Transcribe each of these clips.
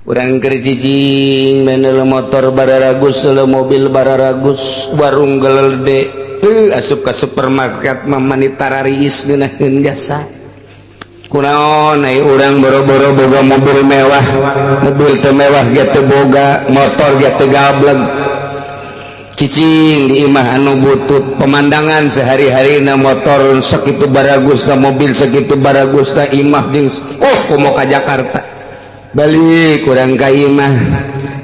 Urang keur cicing meunel motor bararagus, mobil bararagus, warung gelede, asup ka supermarket mah mani tarariis ngeunaheun jasa. Kunaon ai urang boro-boro boga mobil mewah, mobil teu mewah ge teu boga, motor ge teu gableg. Cicing di imah anu butut, pemandangan sehari-hari na motor sakitu baragus na, mobil sakitu baragus na, imah jeung oh komo ka Jakarta. Balik kurang ka imah,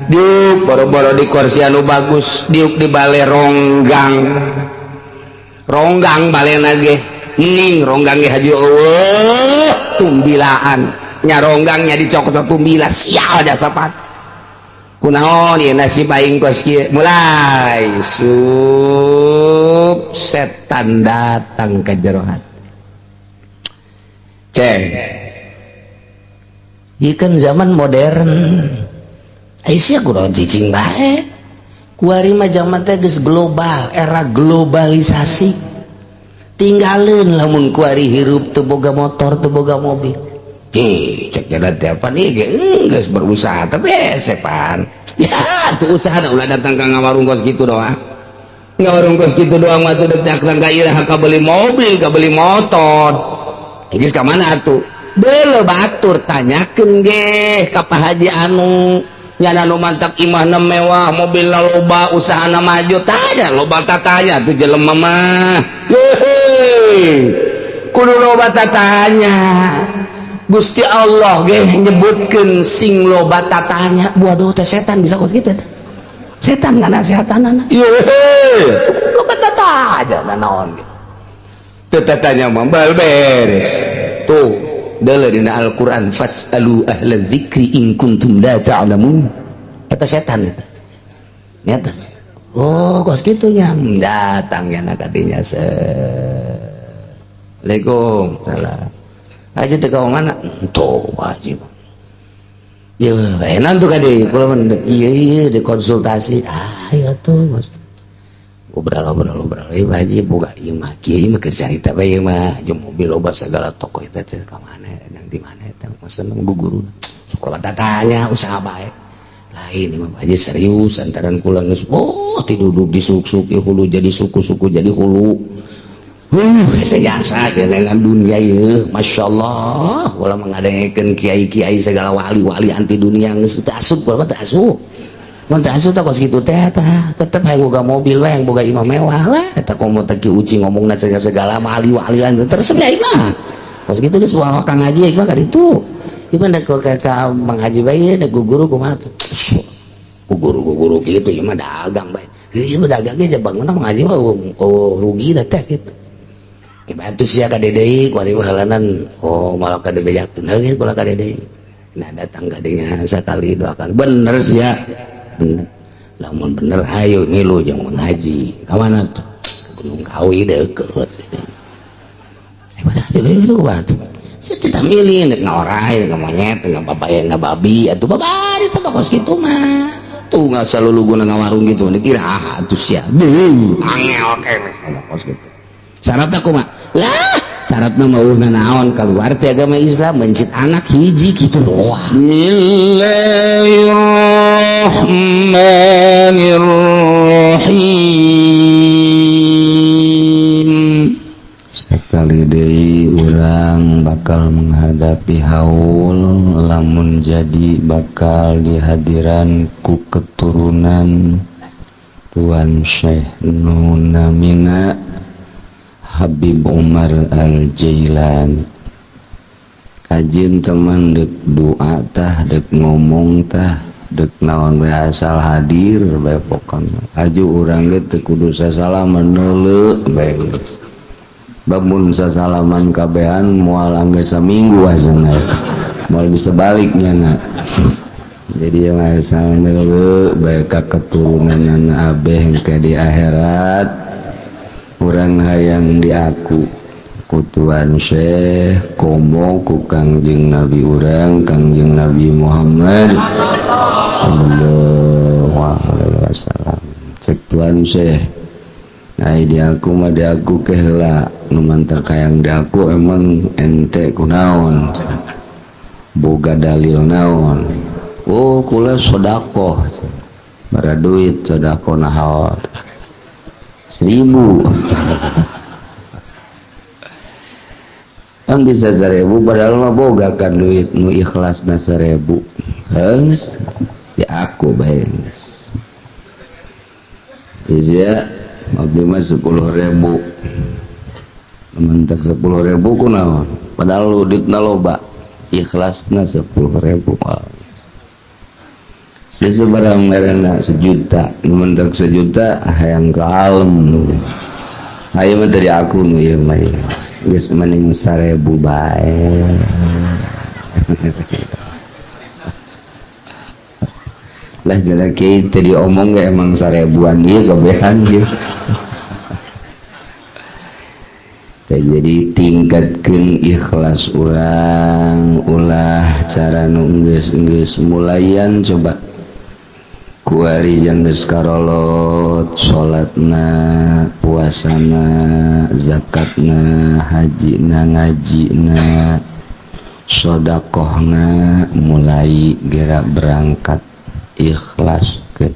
diuk boro-boro di kursi anu bagus, diuk di bale ronggang ronggang balena ge ning ronggang ge haju eueuh tumbilaan nya, ronggangnya dicokot tumbila, sial jasa pan. Kunaon ieu nasib aing kos kieu? Mulai sup setan datang ke jero hati. Ceng, ieu kan zaman modern. Aisyah kudu cicing bae. Kuari mah zaman teh geus global, era globalisasi. Tinggalin lamun kuari hirup teu boga motor, teu boga mobil. Hei, cek jalan teh apa nih ge geus berusaha tapi sepan. Ya, tuh usaha ulah datang ka ngawarung kos kitu doang. Ngawarung kos kitu doang mah tuh datang ka iraha ka beli mobil, ka beli motor. Geus ka mana atuh? Beuleum batur tanyakeun ge ka Pak Haji anu nyana nu mantak imahna mewah, mobilna loba, usahana maju, tanya loba tatanya tuh jelema mah. Hehe. Kudu loba tatanya. Gusti Allah ge nyebutkeun sing loba tatanya. Waduh, teh setan bisa kos kitu eta. Setan nganasehatanana. Yehe. Loba tatanya naon ge. Teu tatanya mah bal beres. Tuh dala dina Al-Qur'an, fas'alu ahla dzikri in kuntum la ta'lamun. Eta setan eta. Nyata. Oh, kos kitu nya datang ya nak kadinya se. Assalamualaikum. Salam. Haji teh ka mana? Tuh, haji. Ya, enak tuh kadi. Kula mah ieu ieu dikonsultasi. Ah, ya tuh, Mas. Ngobrol ngobrol ngobrol. Ieu haji boga ieu mah kieu mah keur carita bae ieu mah. Jeung mobil loba segala toko eta teh ka mana? Yang di mana eta? Masa nunggu guru. Sok tanya usaha bae. Lain imam haji serius antaran kula geus oh tiduduk di suk-suk hulu jadi suku-suku jadi hulu. Jasa dengan dunia ieu, Masya Allah, kula mengadengekeun kiai-kiai segala wali-wali anti dunia geus teu asup, kula mah teu asup. Mun teu asup tah kos kitu teh tah, tetep hayang boga mobil we, hayang boga imah mewah lah. Eta komo teh Ki Uci ngomongna segala wali-wali teresep nya imah. Kos kitu geus wae Kang Haji imah ka ditu. Ieu mah ka Mang Haji bae da guru kumaha tuh. Guru-guru kitu ieu mah dagang bae. Ieu mah dagang ge bangun Mang Haji mah oh rugi da teh kitu. Bantu sia ka deui kuari halanan oh malah ka dibejakeun heuh kula ka deui. Nah datang ka dinya sakali dua kali bener sia. Bener. Lamun bener hayu ngilu jeung Mang Haji. Ka mana tuh? Gunung Kawi deukeut. Eh itu batu. Saya tidak milih nek ngaorai, nek monyet, nek babaya, nek babi, atuh babari teh kos kitu mah. Tuh nggak selalu guna ngawarung gitu, nek kira ah atuh sia. Beuh, angel keneh kos kitu. Syaratna kumaha? Lah, syaratna mah eueuh naon keluar ti agama Islam mencit anak hiji kitu doang. Bismillahirrahmanirrahim. Sekali deui urang bakal menghadapi haul lamun jadi bakal dihadiran ku keturunan Tuan Syekh Nunamina Habib Umar Al-Jailani. Kajin teman dek doa tah, dek ngomong tah, dek naon we asal hadir bae pokona. Aju urang ge teu kudu sasalaman neuleuh bae geus. Bamun sasalaman kabehan moal anggeus saminggu asana. Moal bisa balik nyana. Jadi yang asal neuleuh bae ka keturunanana abeh engke di akhirat. Urang hayang diaku ku Tuan Syekh komo ku Kangjeng Nabi urang Kangjeng Nabi Muhammad sallallahu alaihi wasallam. Cek Tuan Syekh ai diaku mah diaku ke heula nu mantak hayang diaku emang ente kunaon boga dalil naon. Oh kula sedekah. Bara duit sedekah naon? 1000. Kan bisa 1000 padahal mah boga kan duit nu ikhlasna 1000. Geus di aku bae geus. Iya, abdi mah 10.000. Mentak 10.000 kunaon? Padahal duitna loba. Ikhlasna 10.000. Sesebarang merena 1 juta, nu mentak 1 juta hayang ka alem. Ayo mah dari aku nu ieu mah. Geus mending 1000 bae. Lah jadi kieu teh diomong ge emang 1000-an ieu kabehan ieu. Teh jadi tingkatkeun ikhlas urang, ulah cara nu geus-geus mulayan coba. Kuari jang geus karolot salatna, puasana, zakatna, hajina, ngajina, sedekahna mulai gerak berangkat ikhlas ke.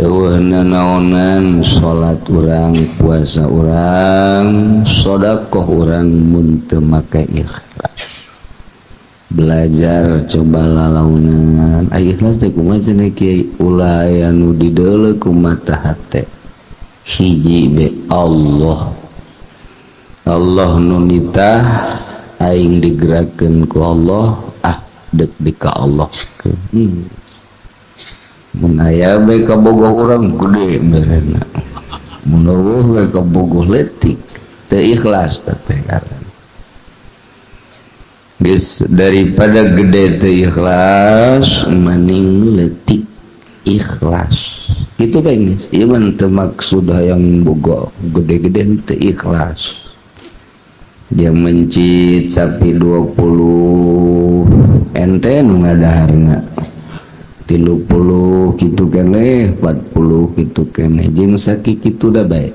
Eueuhna naonan salat urang, puasa urang, sedekah urang mun teu make ikhlas. Belajar coba lalaunan ai ikhlas teh kumaha cenah kiai ulah aya nu dideuleu ku mata hate hiji be Allah. Allah nu nitah aing digerakkeun ku Allah, ah deuk di ka Allah. Mun aya bae kabogoh urang gede merena. Mun eueuh bae kabogoh leutik teu ikhlas teh karena. Geus daripada gede teu ikhlas mending leutik ikhlas. Kitu bae geus. Ieu mah teu maksud hayang boga gede-gede teu ikhlas. Dia mencit sapi 20 ente nu ngadaharna. 30 kitu keneh, 40 kitu keneh, jeung sakitu da bae.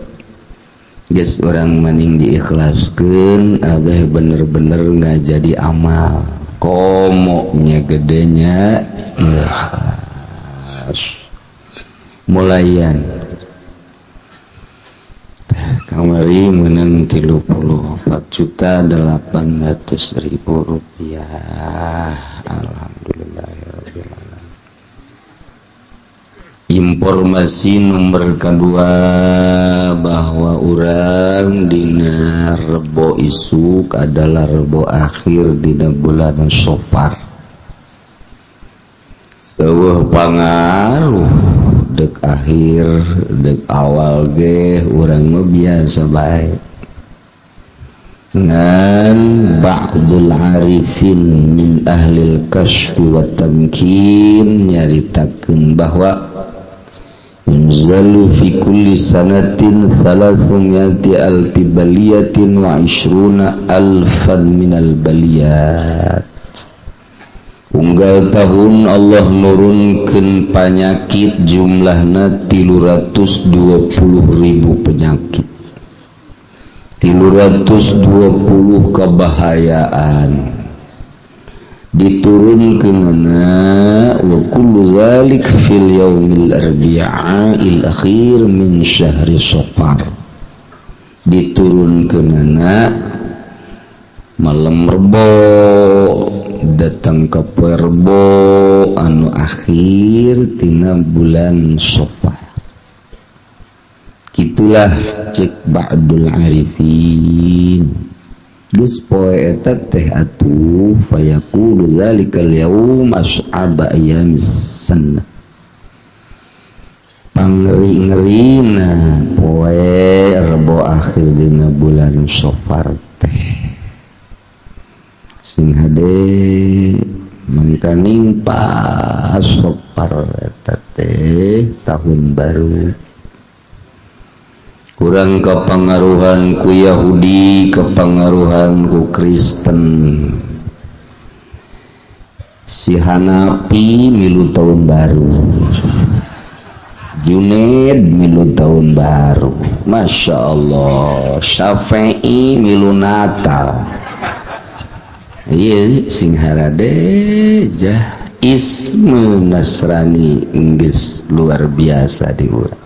Geus urang maning diikhlaskeun abeh bener-bener nggak jadi amal. Komoknya gedenya ikhlas. Mulayan kamari menang 34.800.000 rupiah. Alhamdulillahirabbil alamin. Informasi nomor kedua bahwa urang dina Rebo isuk adalah Rebo akhir dina bulan Safar. Eueuh pangaruh dek akhir dek awal ge urang mah biasa bae. Ngan ba'dul arifin min ahlil kasyfi wa tamkin nyaritakeun bahwa yunzalu fi kulli sanatin 300 alfi baliyatin wa 20 alfan minal baliyat. Unggal tahun Allah nurunkeun panyakit jumlahna 320.000 penyakit, 320 kebahayaan diturunkeunana wa kullu dzalik fil yaumil arbi'il akhir min syahri Safar. Diturunkeunana malam Rebo datang ke Rebo anu akhir tina bulan Safar. Kitulah cek ba'dul arifin. Geus poe eta teh atuh fayaqulu dzalikal yaum as'aba ayamis sanah. Pangeri-ngerina poe Rebo akhir dina bulan Safar teh. Sing hade mangkaning pas Safar eta teh tahun baru. Kurang kepengaruhan ku Yahudi, kepengaruhan ku Kristen. Si Hanapi milu tahun baru, Junaid milu tahun baru, Masya Allah. Syafi'i milu Natal. Iya, sing harade jah Isme Nasrani geus luar biasa di urang.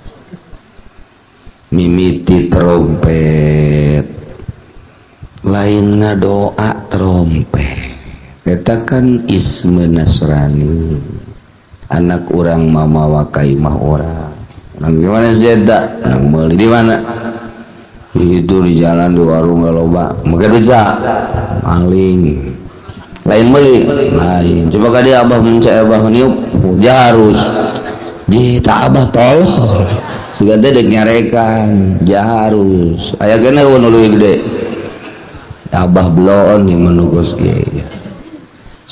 Mimiti trompet lain ngadoa trompet eta kan isme Nasrani. Anak urang mamawa ka imah urang. Urang gimana sih eta? Urang meuli di mana? Itu di jalan di warung loba. Make bisa maling. Lain meuli, lain. Coba ka dia abah mencet abah niup, dia harus. Ji tak abah tolol. Siga teh dek nyarekan, dia harus. Aya keneh nu leuwih gede. Abah bloon yang menugos ge.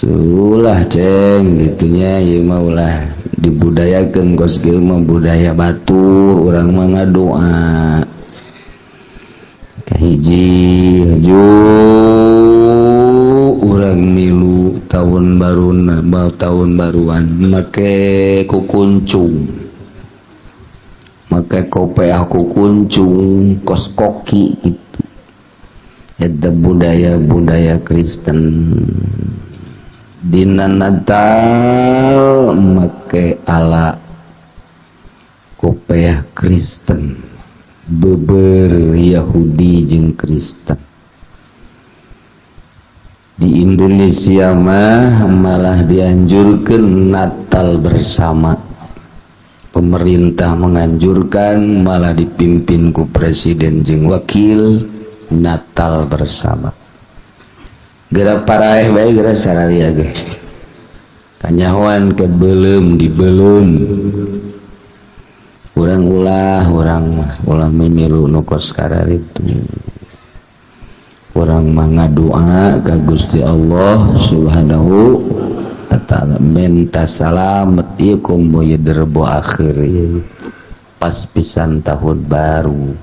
Ulah ceng gitunya ieu mah ulah dibudayakeun kos kieu mah budaya batur urang mah ngadoa. Kahiji haju urang milu tahun baruna tahun baruan make kukuncung. Make kopeah kukuncung kos koki gitu. Eta budaya-budaya Kristen. Dina Natal make ala kopeah Kristen, beber Yahudi jeung Kristen. Di Indonesia mah malah dianjurkan Natal bersama. Pemerintah menganjurkan malah dipimpin ku presiden jeung wakil Natal bersama. Geura paraeh bae geura sararia ge. Kanyahoan ke beuleum dibeuleum. Urang ulah urang mah ulah mimilu nu kos kararitu. Urang mah ngadoa ka Gusti Allah Subhanahu wa taala minta salamet ieu komo ieu derbo akhir ieu. Pas pisan tahun baru.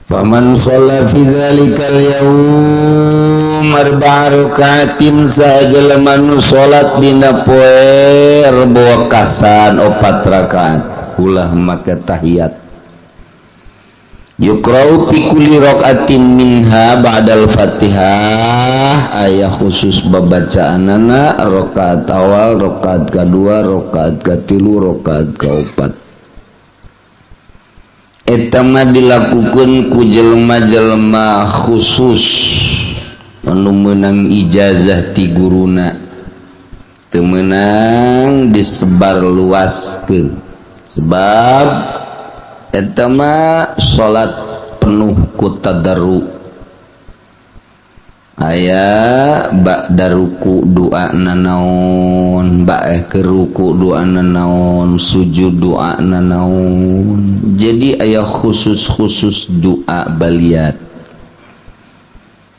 Faman shalla fi dzalikal yaum arba'a rakaatin sajelema nu salat dina poe Rebo wekasan 4 rakaat ulah make tahiyat. Yuqra'u fi kulli rakaatin minha ba'dal Fatihah aya khusus babacaanana rakaat awal, rakaat kadua, rakaat katilu, rakaat kaopat. Eta mah dilakukeun ku jelema-jelema khusus anu meunang ijazah ti guruna, teu meunang disebar luaskeun sebab eta mah salat penuh ku tadarru. Aya ba'da ruku doa nanaon, ba'e ke ruku doa nanaon, sujud doa nanaon. Jadi aya khusus-khusus doa baliat.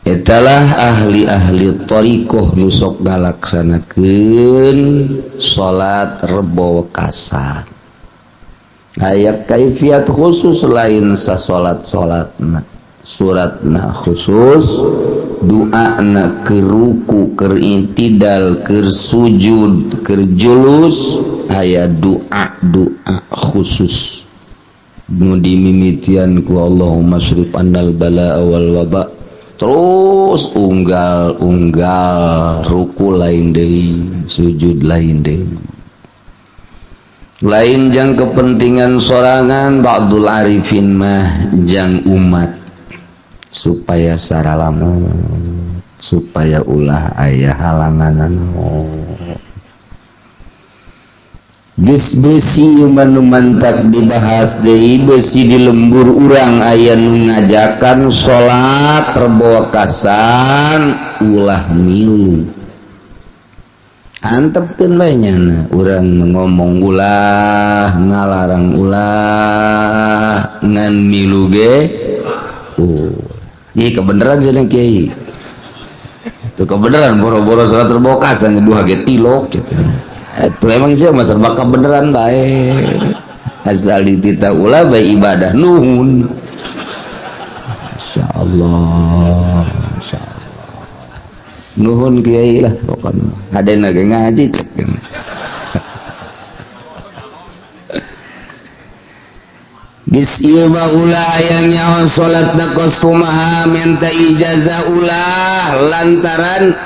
Etalah ahli-ahli thariqah nu sok ngalaksanakeun salat Rebo wekasan. Aya kaifiat khusus lain sasolat-solatna, suratna khusus, doana ke ruku, ke intidal, ke sujud, ke julus, aya doa-doa khusus. Nu dimimitian ku Allahumma srif annal balaa wal waba. Terus unggal-unggal ruku lain deui, sujud lain deui. Lain jang kepentingan sorangan ba'dul arifin mah jang umat supaya saralama, supaya ulah aya halangan. Geus besi manu mantak dibahas deui, besi di lembur urang aya nu ngajakan salat Rebo wekasan ulah milu. Antepkeun bae nyana urang ngomong ulah, ngalarang ulah, ngan milu ge. Oh, ieu kebenaran cenah kiai. Itu kebenaran boro-boro salat Rebo wekasan dua ge tilok gitu. Itu emang sih mah serba kebenaran bae. Asal dititah ulah bae ibadah nuhun. Insyaallah, insyaallah. Nuhun kiai lah pokoknya. Hadena ge ngaji. Geus ieu mah ulah aya nyaho salatna kos kumaha minta ijazah ulah lantaran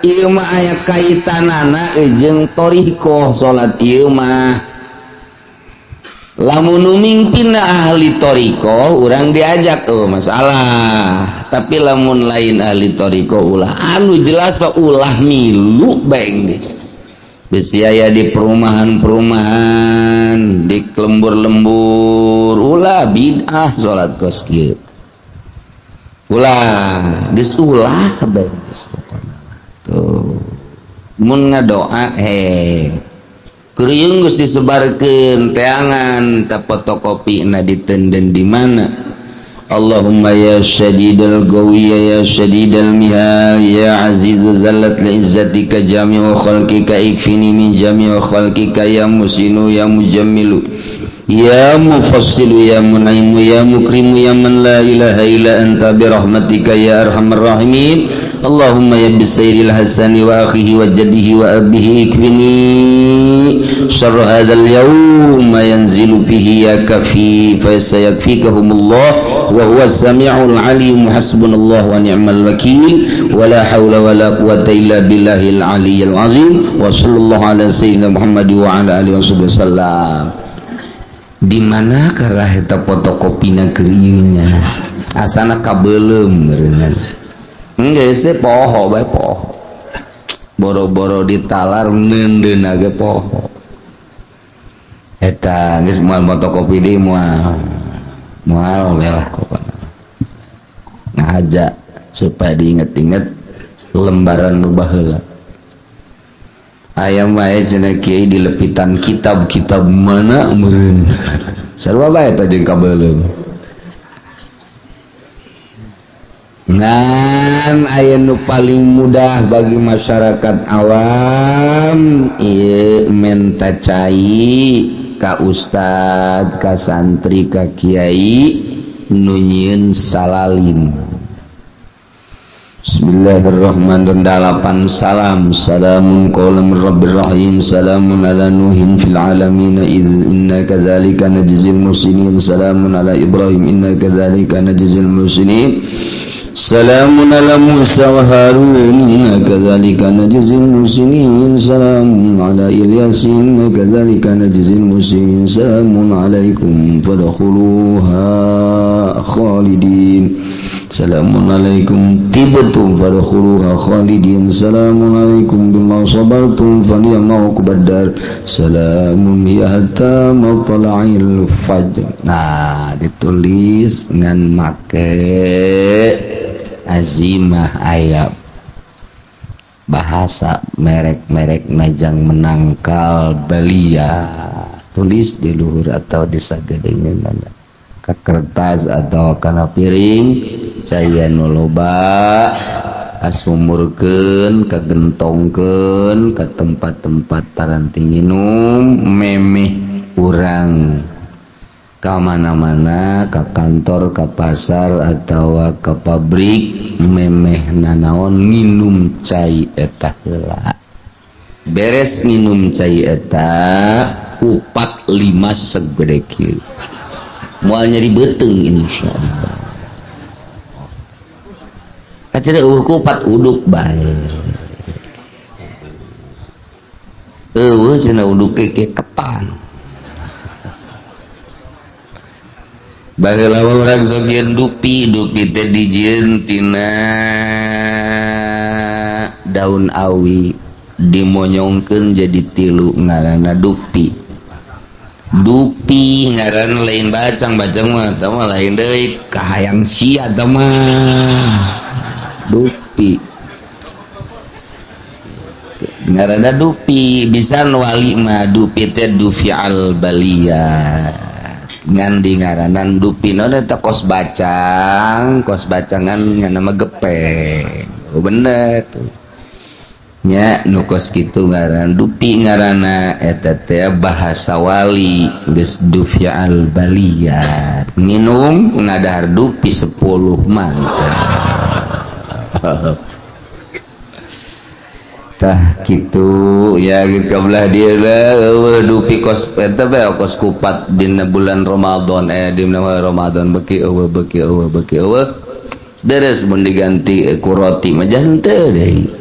Ieu mah aya kaitanana jeung thoriqoh salat ieu mah. Lamun nu mimpinna ahli thoriqoh, urang diajak tuh masalah. Tapi lamun lain ahli thoriqoh, ulah, anu jelas mah ulah milu bae geus. Bisi aya di perumahan-perumahan, di lembur-lembur, ulah bid'ah salat kos kieu. Ulah, geus ulah bae geus pokona. Tuh. Mun ngadoa Kriung geus disebarkeun teangan ta fotokopi na ditenden di mana. Allahumma ya syadidal qawiyya ya syadidal mihal ya azizu zallat li izzatika jami'u khalqika ikfini min jami'u khalqika ya musinu ya mujammilu ya mufassilu ya munaimu ya mukrimu ya man la ilaha illa anta bi rahmatika ya arhamar rahimin. Allahumma ya bisairil hasani wa akhihi wa jaddihi wa abihi ikfini syarra hadzal yauma yanzilu fihi ya kafi fa sayakfikahumullah wa huwa as-sami'ul alim. Hasbunallahu wa ni'mal wakil wa la haula wa la quwwata illa billahil aliyyil azim wa sallallahu ala sayyidina Muhammad wa ala alihi wasallam. Di mana karah eta fotokopina keriunya asana kabeuleum meureunna. Geus poho bae poho. Boro-boro ditalar neundeunna ge poho. Eta geus moal fotokopi deui moal. Moal we lah pokona. Ngahaja supaya diinget-inget lembaran nu baheula. Aya bae cenah kiai di lepitan kitab-kitab mana meureun. Sarua bae eta jeung kabeuleum. Ngan aya nu paling mudah bagi masyarakat awam ieu menta cai ka ustad, ka santri, ka kiai nu nyieun salalim. Bismillahirrahmanirrahim. Dalapan salam. Salamun qawlan min rabbir rahim. Salamun ala nuhin fil alamin. Inna kadzalika najzil muhsinin. Salamun ala Ibrahim. Inna kadzalika najzil muhsinin. Salamun ala Musa wa Harun. Inna kadzalika najzil muhsinin. Salamun ala Ilyasin. Inna kadzalika najzil muhsinin. Salamun alaikum fadkhuluha khalidin. Salamun alaikum tibtum fadkhuluha khalidin. Salamun alaikum bima sabartum fa ni'ma uqbad dar. Salamun hiya hatta matla'il fajr. Nah, ditulis ngan make azimah aya bahasa merek-merek najang menangkal belia. Tulis di luhur atau di sagedengeunana ka kertas atau kana piring caya nu loba kasumurkeun, kagentongkeun ka tempat-tempat paranti nginum memeh urang ka mana-mana, ka kantor, ka pasar atau ka pabrik memeh nanaon nginum cai eta heula. Beres nginum cai eta kupat 5 segede kieu. Moal nyeri beuteung insyaallah. Kacida eueuh kupat uduk bae. Eueuh cenah uduk ke ketan. Baheula urang sok yeun dupi, dupi teh dijieun tina daun awi dimonyongkeun jadi tilu ngaranna dupi. Dupi ngaran lain bacang, bacang mah tah mah lain deui kahayang sia tah mah. Dupi ngaranna dupi, bisa wali mah dupi teh dufial balia. Ngan di ngaranan dupi naon eta kos bacang, kos bacangan ngan mah gepeng. Oh bener tuh. Nya nu kos kitu ngaran dupi ngaranna eta teh bahasa wali geus dufial baliyat. Nginum ngadahar dupi 10 mantap. Tah kitu ya geus kabelah dieu eueuh dupi kos eta bae kos kupat dina bulan Ramadan, dina Ramadan beuki eueuh beuki eueuh beuki eueuh. Deres mun diganti ku roti mah jangan teu deui.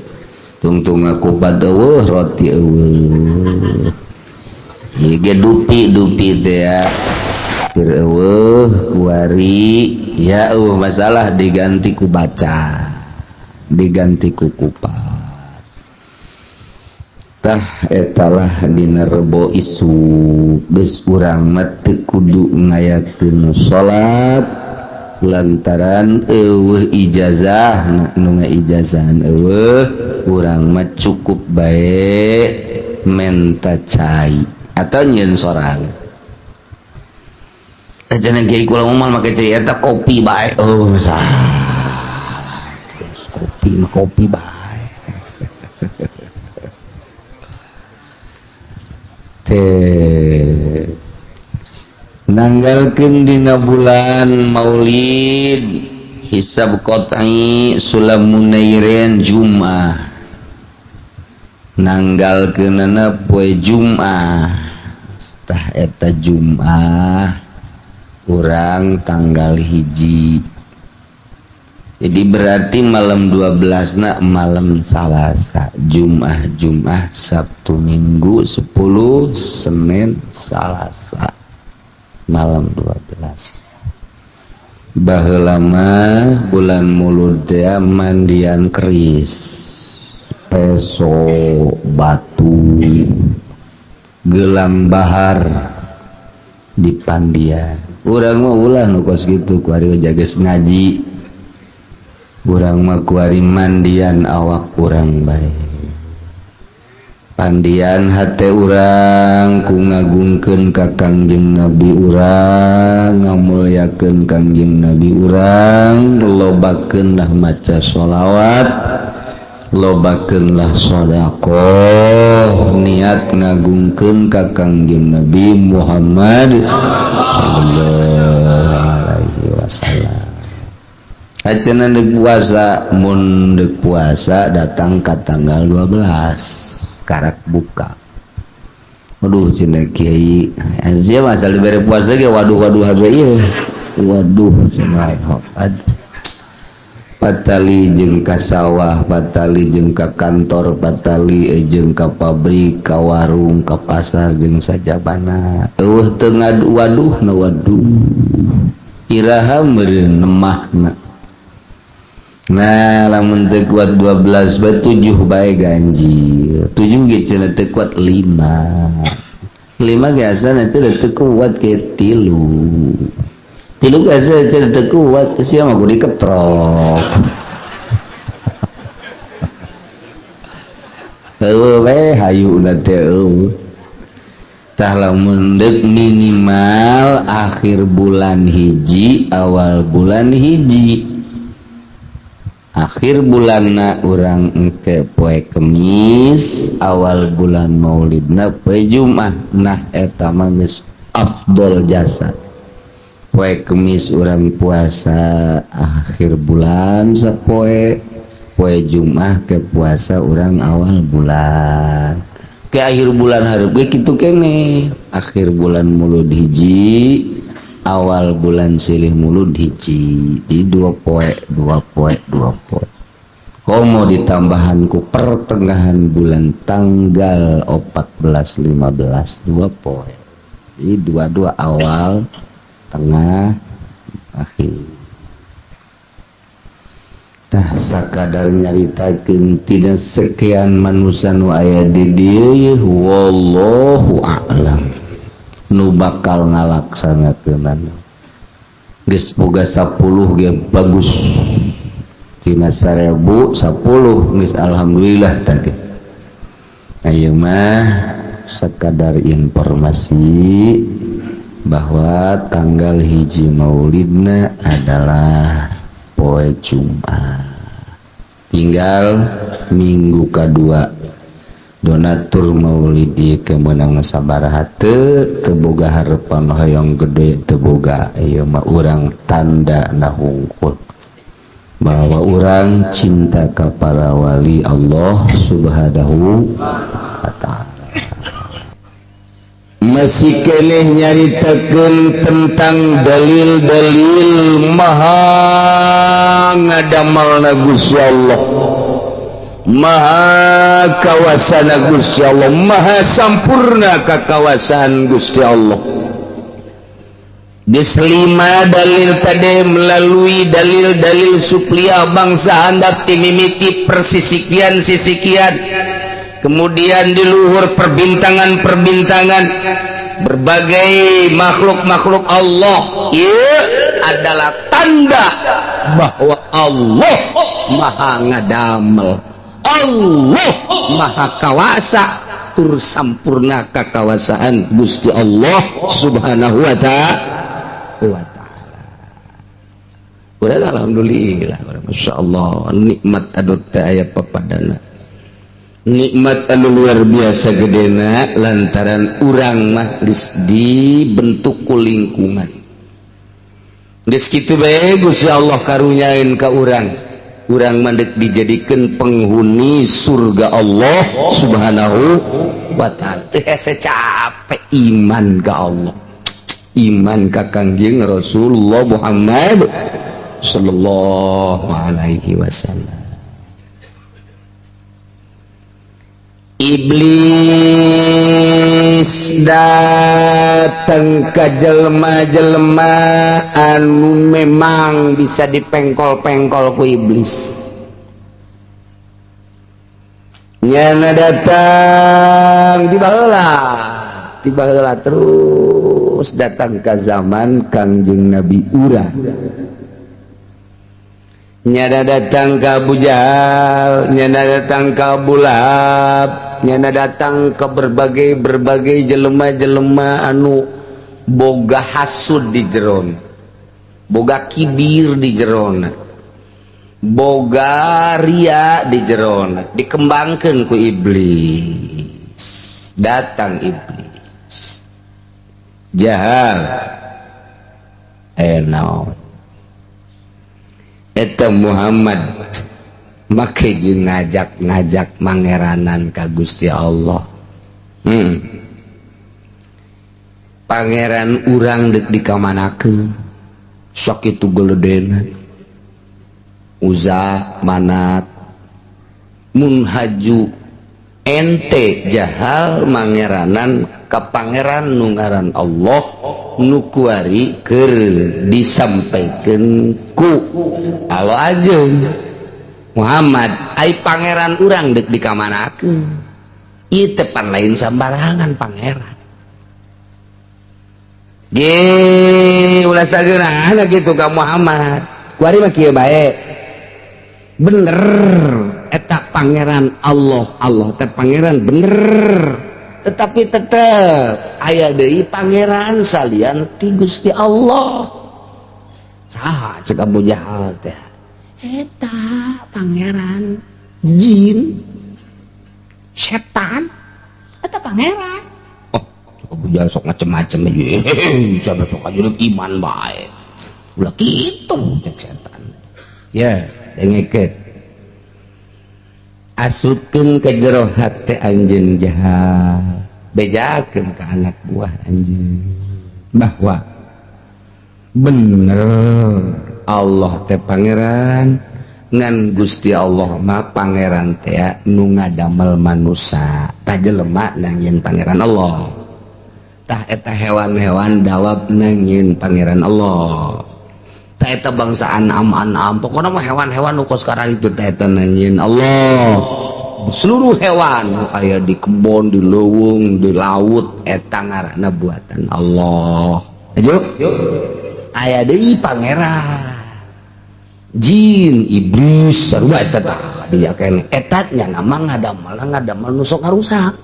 Tungtung kupat eueuh, roti eueuh. Ieu ge dupi-dupi teh ya. Pir eueuh, kuari ya eueuh masalah diganti ku baca. Diganti ku kupat. Tah etalah dina Rebo isuk geus urang mah teu kudu ngayakeun salat lantaran eueuh ijazah nu ngaijazahan eueuh urang mah cukup bae menta cai atau nyieun sorangan. Cenah kiai kula mah make cai eta kopi bae. Oh salah. Terus kopi mah kopi bae. Nanggalkeun dina bulan Maulid hisab qat'i Sulamunairin Jumat nanggalkeunana poe Jumat tah eta Jumat urang tanggal 1. Jadi berarti malam 12 na malam Salasa, Jumat, Jumat, Sabtu, Minggu 10, Senin, Salasa malam 12. Baheula mah bulan Mulud teh mandian keris, peso, batu, gelang bahar di pandian. Urang mah ulah nu kos kitu kuari jages ngaji. Urang mah kuari mandian awak urang bae. Pandian hate urang ku ngagungkeun ka Kangjeng Nabi urang, ngamulyakeun Kangjeng Nabi urang, lobakeun lah maca sholawat, lobakeun lah sedekah, niat ngagungkeun ka Kangjeng Nabi Muhammad sallallahu alaihi wasallam. Acenah deuk puasa, mun deuk puasa datang ka tanggal 12 karak buka. Aduh cenah kiai, anjir masa dibere puasa ge waduh-waduh habe ieu. Waduh cenah aduh. Patali jeung ka sawah, patali jeung ka kantor, patali jeung ka pabrik, ka warung, ka pasar jeung sajabana. Eueuh teu ngaduh na waduh. Iraha meureun nemahna. Nah, lamun teu kuat 12 bae 7 bae ganjil. 7 ge cenah teu kuat 5. 5 ge asana teu kuat ke 3. 3 ge asana teu kuat sia mah kudu diketrok. Heueuh we hayuna teh eueuh. Tah lamun deuk minimal akhir bulan 1 awal bulan 1. Akhir bulanna urang engke poe Kemis, awal bulan Maulidna poe Jumat. Nah eta mah geus afdol jasa. Poe Kemis urang puasa akhir bulan sapoe, poe Jumat ke puasa urang awal bulan. Ke akhir bulan hareup ge kitu keneh. Akhir bulan Mulud 1, awal bulan silih Mulud 1. Di 2 poe, 2 poe, 2 poe. Komo ditambahan ku pertengahan bulan tanggal 14 15 2 poe. Jadi dua-dua awal, tengah, akhir. Tah sakadar nyaritakeun tina sekian manusia nu aya di dieu wallahu a'lam. Nu bakal ngalaksanakeunana. Geus boga 10 ge bagus. Tina 1000 10 geus alhamdulillah tadi. Ayeuna mah sekadar informasi bahwa tanggal 1 Maulidna adalah poe Jumat. Tinggal minggu kedua donatur Maulid ieu kemenang sabaraha teu teu boga harepan hoyong gede teu boga ieu mah urang tanda na hungkul bahwa urang cinta ka para wali Allah Subhanahu wa ta'ala. Masih keneh nyaritakeun tentang dalil-dalil maha ngadamalna Gusti Allah. Maha kawasana Gusti Allah, maha sampurna kakawasan Gusti Allah. Geus lima dalil tadi melalui dalil-dalil suplia bangsa handap timimiti persisikian sisikian, kemudian di luhur perbintangan-perbintangan berbagai makhluk-makhluk Allah, ieu adalah tanda bahwa Allah maha ngadamel, Allah maha kawasa, tur sampurna kakawasaan Gusti Allah Subhanahu wa ta'ala. Udah alhamdulillah, Masya Allah, nikmat anu teu aya papadana, nikmat anu luar biasa gedena lantaran urang mah geus dibentuk ku lingkungan. Geus kitu bae Gusti Allah karunyaeun ka urang, urang mah deuk dijadikeun penghuni surga Allah Subhanahu wa ta'ala. Teu hese capek iman ka Allah, iman ka Kangjeng Rasulullah Muhammad sallallahu alaihi wasallam. Iblis datang ke jelema-jelema anu memang bisa dipengkol-pengkol ku iblis. Nyana datang tiba heula terus datang ke zaman Kangjeng Nabi urang. Nyana datang ke Abu Jahal, nyana datang ke Abu Lahab, nyana datang ke berbagai-berbagai jelema-jelema anu boga hasud di jeron, boga kibir di jeron, boga ria di jeron, dikembangkan ku iblis. Datang iblis Jahal, naon eta Muhammad make jeung ngajak-ngajak mangeranan ka Gusti Allah. Pangeran urang deuk dikamanakeun sok kitu geledena Uza Manat mun haju ente Jahal mangeranan ka pangeran nu ngaran Allah nu kuari keur disampaikeun ku Allah ajeun Muhammad ai pangeran urang deuk dikamanakeun ieu teh pan lain sambarangan pangeran ge ulah sageurana kitu ka Muhammad kuari mah kieu bae bener eta pangeran Allah, Allah teh pangeran bener, tetapi tetep aya deui pangeran salian ti Gusti Allah. Saha cek Abu Jahal teh eta pangeran jin setan eta pangeran. Oh cek Abu Jahal sok macem-macem aja, sampai sok aja iman bae ulah kitu cek setan ya. Dengekeun asupkeun ke jero hate anjeun Jahal, bejakeun ka anak buah anjeun bahwa bener Allah teh pangeran, ngan Gusti Allah mah pangeran teh nu ngadamel manusa, tah jelema nangieun pangeran Allah, tah eta hewan-hewan dawab nangieun pangeran Allah, tah eta bangsa anam-anam pokona mah hewan-hewan nu kos sekarang itu tah eta nangieun Allah. Seluruh hewan aya di kebon, di leuweung, di laut eta ngaranna buatan Allah. Ayo aya deui pangeran jin iblis sarua eta tah kadieu keneh eta nya nama ngadamel nu sok ngarusak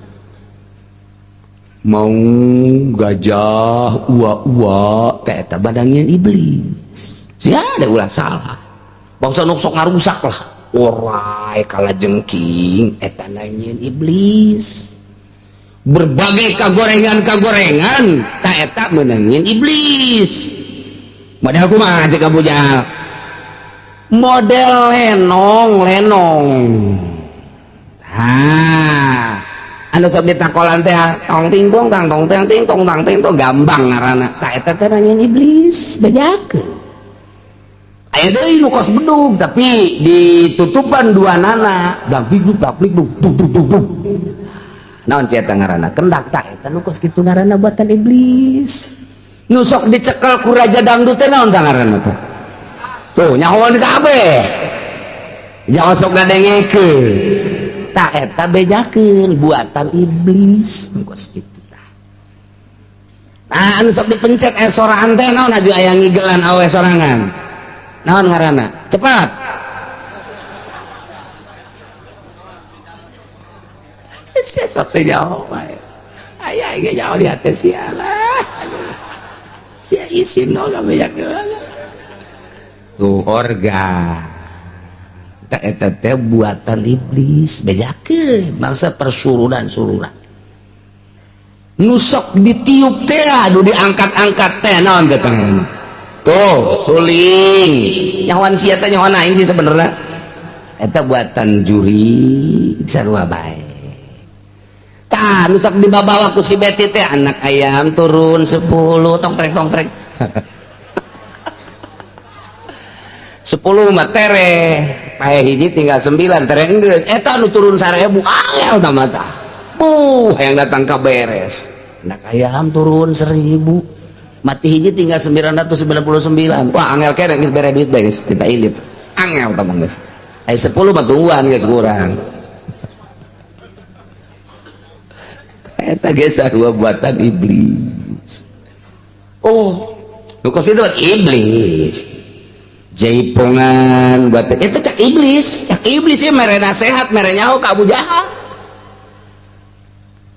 mau gajah ua-ua teh eta badangieun iblis. Sia ada ulah salah bangsa nu sok ngarusak lah orai kalajengking eta nangieun iblis. Berbagai kagorengan-kagorengan tah eta meunangieun iblis. Model kumaha cek Abu Jahal? Model lenong-lenong. Ha, anu sok ditakolan teh tong ting tong tang tong ting ting tong tang ting tong gambang ngaranna. Tah eta teh nangieun iblis, bejakeun. Aya deui nu kos bedug tapi ditutupan dua nana blang big blang big dug dug dug dug. Naon sia eta ngaranna? Kendak tah eta nu kos kitu ngaranna buatan iblis. Nu sok dicekel ku raja dangdut teh naon tah ngaranna teh? Tuh nyahoan kabeh. Jangan sok ngadengekeun. Tah eta bejakeun buatan iblis nu kos kitu tah. Nah anu sok dipencet soraan teh naon aju aya ngigelan awe sorangan. Naon ngaranna? Cepat. Sok teh nyaho bae. Aya ge nyaho di hate sia lah. Sia isin no gabejakeun. Tuh organ. Tah eta teh buatan iblis, bejakeun bangsa persurunan-surunan. Nu sok ditiup teh anu diangkat-angkat teh naon teh ngaranna? Tuh, suling. Nyahoan sia teh nyahoan aing sih sebenarnya. Eta buatan juri sarua bae. Tah, nu sok dibabawa ku si Beti teh anak ayam turun 10 tong trek tong trek. 10 mah tere, pae hiji tinggal 9 tere geus. Eta nu turun 1000 angel tah mah tah. Buh, hayang datang ka beres. Anak ayam turun 1000. Mati hiji tinggal 999. Wah, angel kene geus bere duit bae geus kita ilit. Angel tah mah geus. Aya 10 mah tungguan geus kurang. Eta geus sarua buatan iblis. Oh, nu kos itu iblis. Jaipongan buatan eta cak iblis. Cak iblis ieu mere nasehat, mere nyaho ka Abu Jahal.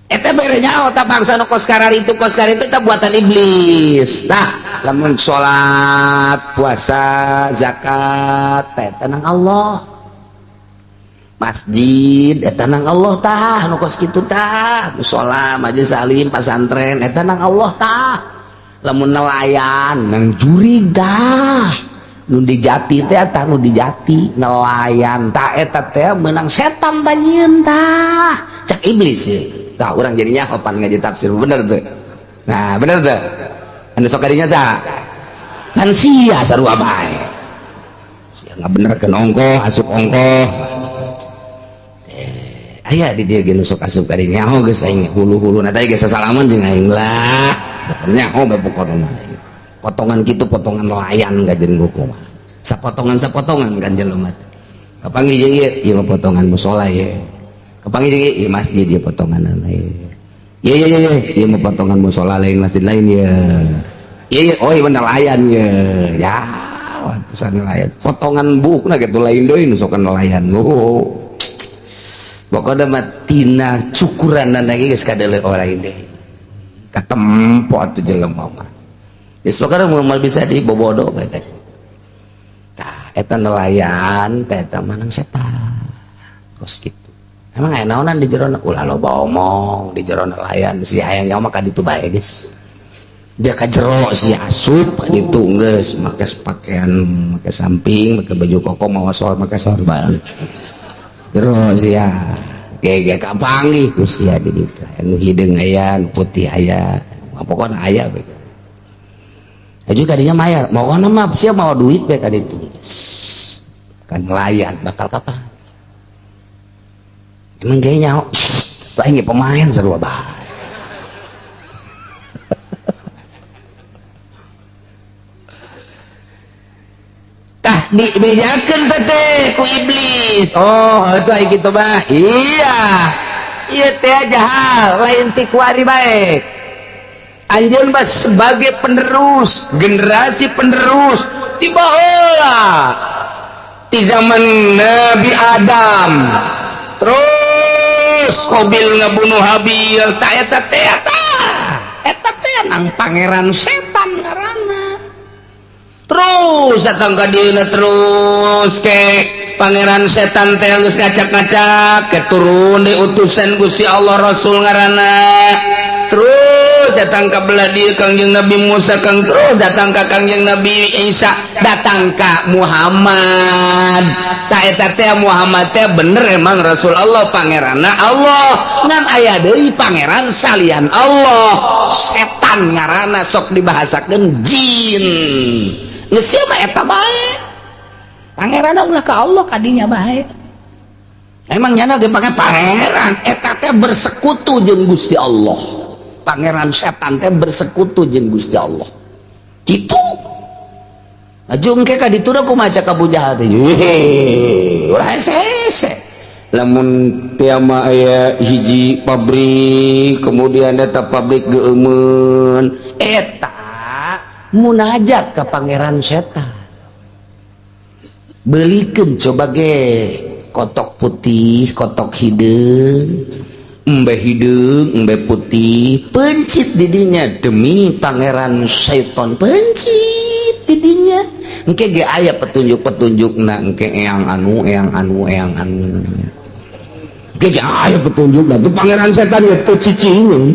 Eta mere nyaho ta bangsa nu kos karar itu eta buatan iblis. Nah, lamun salat, puasa, zakat eta nang Allah. Masjid eta nang Allah tah nu kos kitu tah, musala, majelis salim, pasantren eta nang Allah tah. Lamun nelayan nang jurig tah. Nu dijati teh tah nu dijati nelayan tah eta teh meunang setan tah nyieun tah. Cak iblis ye. Tah urang jadinya opan ngaji tafsir bener teu? Nah, bener teu? Anu sok kadinya saha? Kan sia sarua bae. Sia ngabenerkeun ongkoh, asup ongkoh. Aya di dieu ge nu sok asup ka dieu nyaho geus aing hulu-huluna teh geus sasalaman jeung aing lah. Nyaho bae pokona mah. Potongan kitu potongan nelayan ka jeung kumaha. Sapotongan-sapotongan kan jelema teh. Kapanggih jeung ieu, ieu mah potongan musala ye. Kapanggih jeung ieu masjid ieu potonganna ye. Ye ye ye, ieu mah potongan musala lain masjid lain ye. Ye ye, oh ieu nelayan ye. Ya, atusan nelayan. Potongan buukna kitu lain deui nu sok nelayan. Oh. Pokoknya mah tina cukuran lagi geus kadeuleu orang deui. Katempo atuh jelema mah. Geus pokokna moal bisa dibobodo bae teh. Tah eta nelayan teh eta mah nang setan. Kos kitu. Emang aya naonan di jero ulah loba omong di jero nelayan si hayang nyawa mah ka ditu bae geus. Dia ka jero si asup ka ditu geus make pakaian make samping make baju koko mawa sol make sorban. Jero sia gege kapanggih ku sia di ditu. Anu hideung aya, anu putih aya, pokona aya bae. Aju kadinya maya, pokona mah sia mawa duit bae ka ditu. Kan nelayan bakal kapan? Emang gaya nyaho, tuh aing pemain sarua bae. Tah dibejakeun teh ku iblis. Oh, itu aing kitu bah. Iya. Ieu teh jahat, lain ti kuari bae. Anjeun mah sebagai penerus, generasi penerus tiba heula. Di zaman Nabi Adam. Terus Qabil ngabunuh Habil, tah eta teh tah. Eta teh nang pangeran setan ngaranna. Terus datang ka dieuna terus ke pangeran setan teh geus ngacak-ngacak ke turun di utusan Gusti Allah Rasul ngaranna. Terus datang ka belah dieu Kangjeng Nabi Musa, kang terus datang ka Kangjeng Nabi Isa, datang ka Muhammad. Tah eta teh Muhammad teh bener emang Rasul Allah pangeranna Allah. Ngan aya deui pangeran salian Allah. Setan ngaranna sok dibahasakeun jin. Geus sia mah eta bae. Pangeran ulah ka Allah kadinya bae. Emang nyana ge pake pangeran eta teh bersekutu jeung Gusti Allah. Pangeran setan teh bersekutu jeung Gusti Allah. Kitu. Ajung ke ka ditu da kumaha cak Abu Jahal teh. Ulah hese. Lamun tiama aya hiji pabrik kemudian eta pabrik geumeun eta munajat ka pangeran setan. Belikeun coba ge kotok putih, kotok hideung, embe hideung, embe putih, pencit didinya demi pangeran setan, pencit didinya. Engke ge aya petunjuk-petunjukna engke eyang anu, eyang anu, eyang anu. Ge aya petunjukna tuh pangeran setan ge teu cicingeun.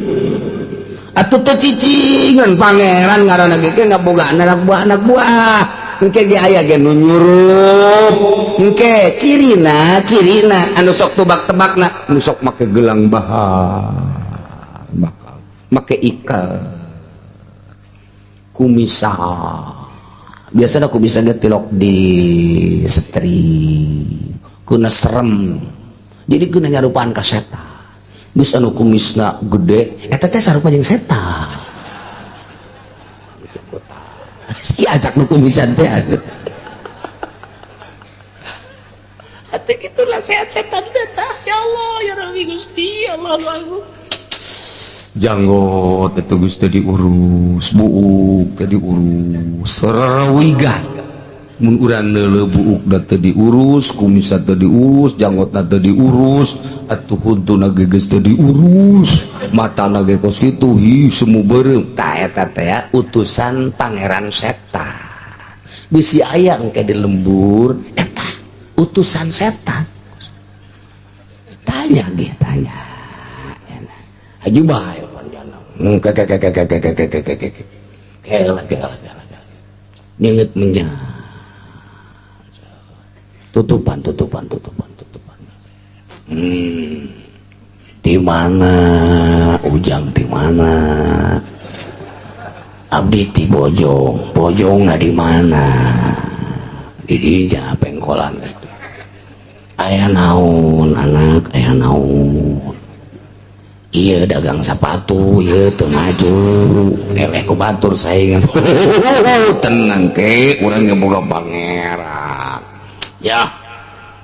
Atuh teu cicingeun pangeran ngaranna ge ngaboga anak buah anak buah. Engke ge aya ge nu nyurup. Engke cirina, cirina anu sok tebak-tebakna, nu sok make gelang bahar, bakal make ikat kumisa. Biasana kumisa ge tilok di setri, kuna serem. Jadi kuna nyarupaan ka setan. Geus anu kumisna gede, eta teh sarupa jeung setan. Si ajak nu kumisan teh. Atuh kitulah sehat-setan teh tah. Ya Allah, ya Rabbi Gusti, Allahu Akbar. Janggot itu geus teu diurus, buuk teu diurus, rarawigan. Mun urang neuleuh buuk da teu diurus, kumisna teu diurus, janggotna teu diurus, atuh huntuna ge geus teu diurus, matana ge kos kitu, hi semu beureum. Tah eta teh utusan pangeran setan. Bisi aya engke di lembur eta utusan setan. Tanya ge tanya. Haji bae panjana. Kela kela kela. Ninget menjang. Tutupan tutupan tutupan tutupan. Di mana Ujang, di mana Abdi di Bojong, Bojong di mana? Di dinya pengkolan itu. Aya naon anak, aya naon. Iya dagang sepatu, iya teu maju, eleh ku batur saingan. Tenang ke, urang ge boga pangeran. Ya,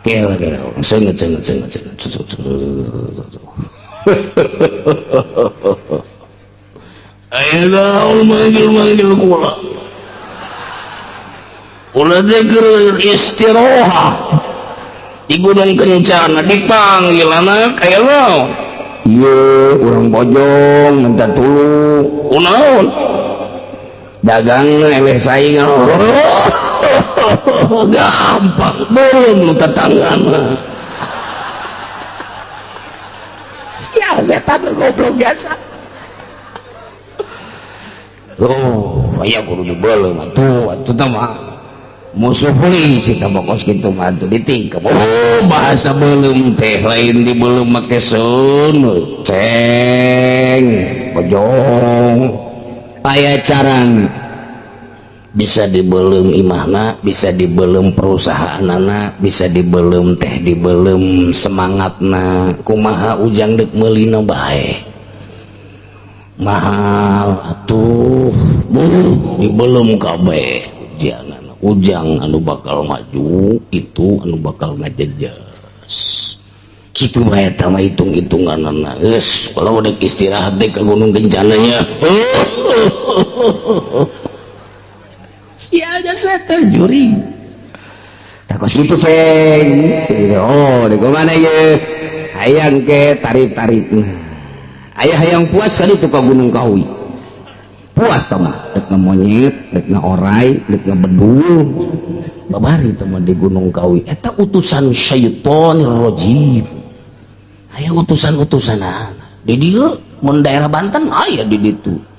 kela kela, senget senget senget senget. Ayo naon manggil-manggil kula. Kula teh keur istirahat di Gunung Kencana dipanggil anak, ayo naon. Ieu urang Bojong minta tulung. Kunaon? Dagang eleh saingan. Gampang belum tetanggana. Sial setan goblok biasa. Oh, aya kudu dibeuleum atuh, atuh teh mah. Musuh polisi teh bokos kitu mah atuh ditingkep. Oh, bahasa beuleum teh lain dibeuleum make seuneu. Ceng, Bojong. Aya carana. Bisa dibeuleum imahna, bisa dibeuleum perusahaanana, bisa dibeuleum teh dibeuleum semangatna. Kumaha Ujang deuk meulina bae. Mahal atuh, buh dibeuleum kabeh ujangan. Ujang anu bakal maju itu anu bakal ngajejas. Kitu bae eta mah hitung-hitunganana. Geus, kalau deuk istirahat deuk ka Gunung Kencananya. Sialnya setan juring. Tak kos kitu ceng. Oh, di mana ye? Hayang ke tarik-tarikna. Aya hayang puas kali tu ka Gunung Kawi. Puas tah mah, dek monyet, dek orai, dek bedul. Babari tah mah di Gunung Kawi. Eta utusan syaitonir rajim. Aya utusan-utusanana. Di dieu mun daerah Banten aya di ditu.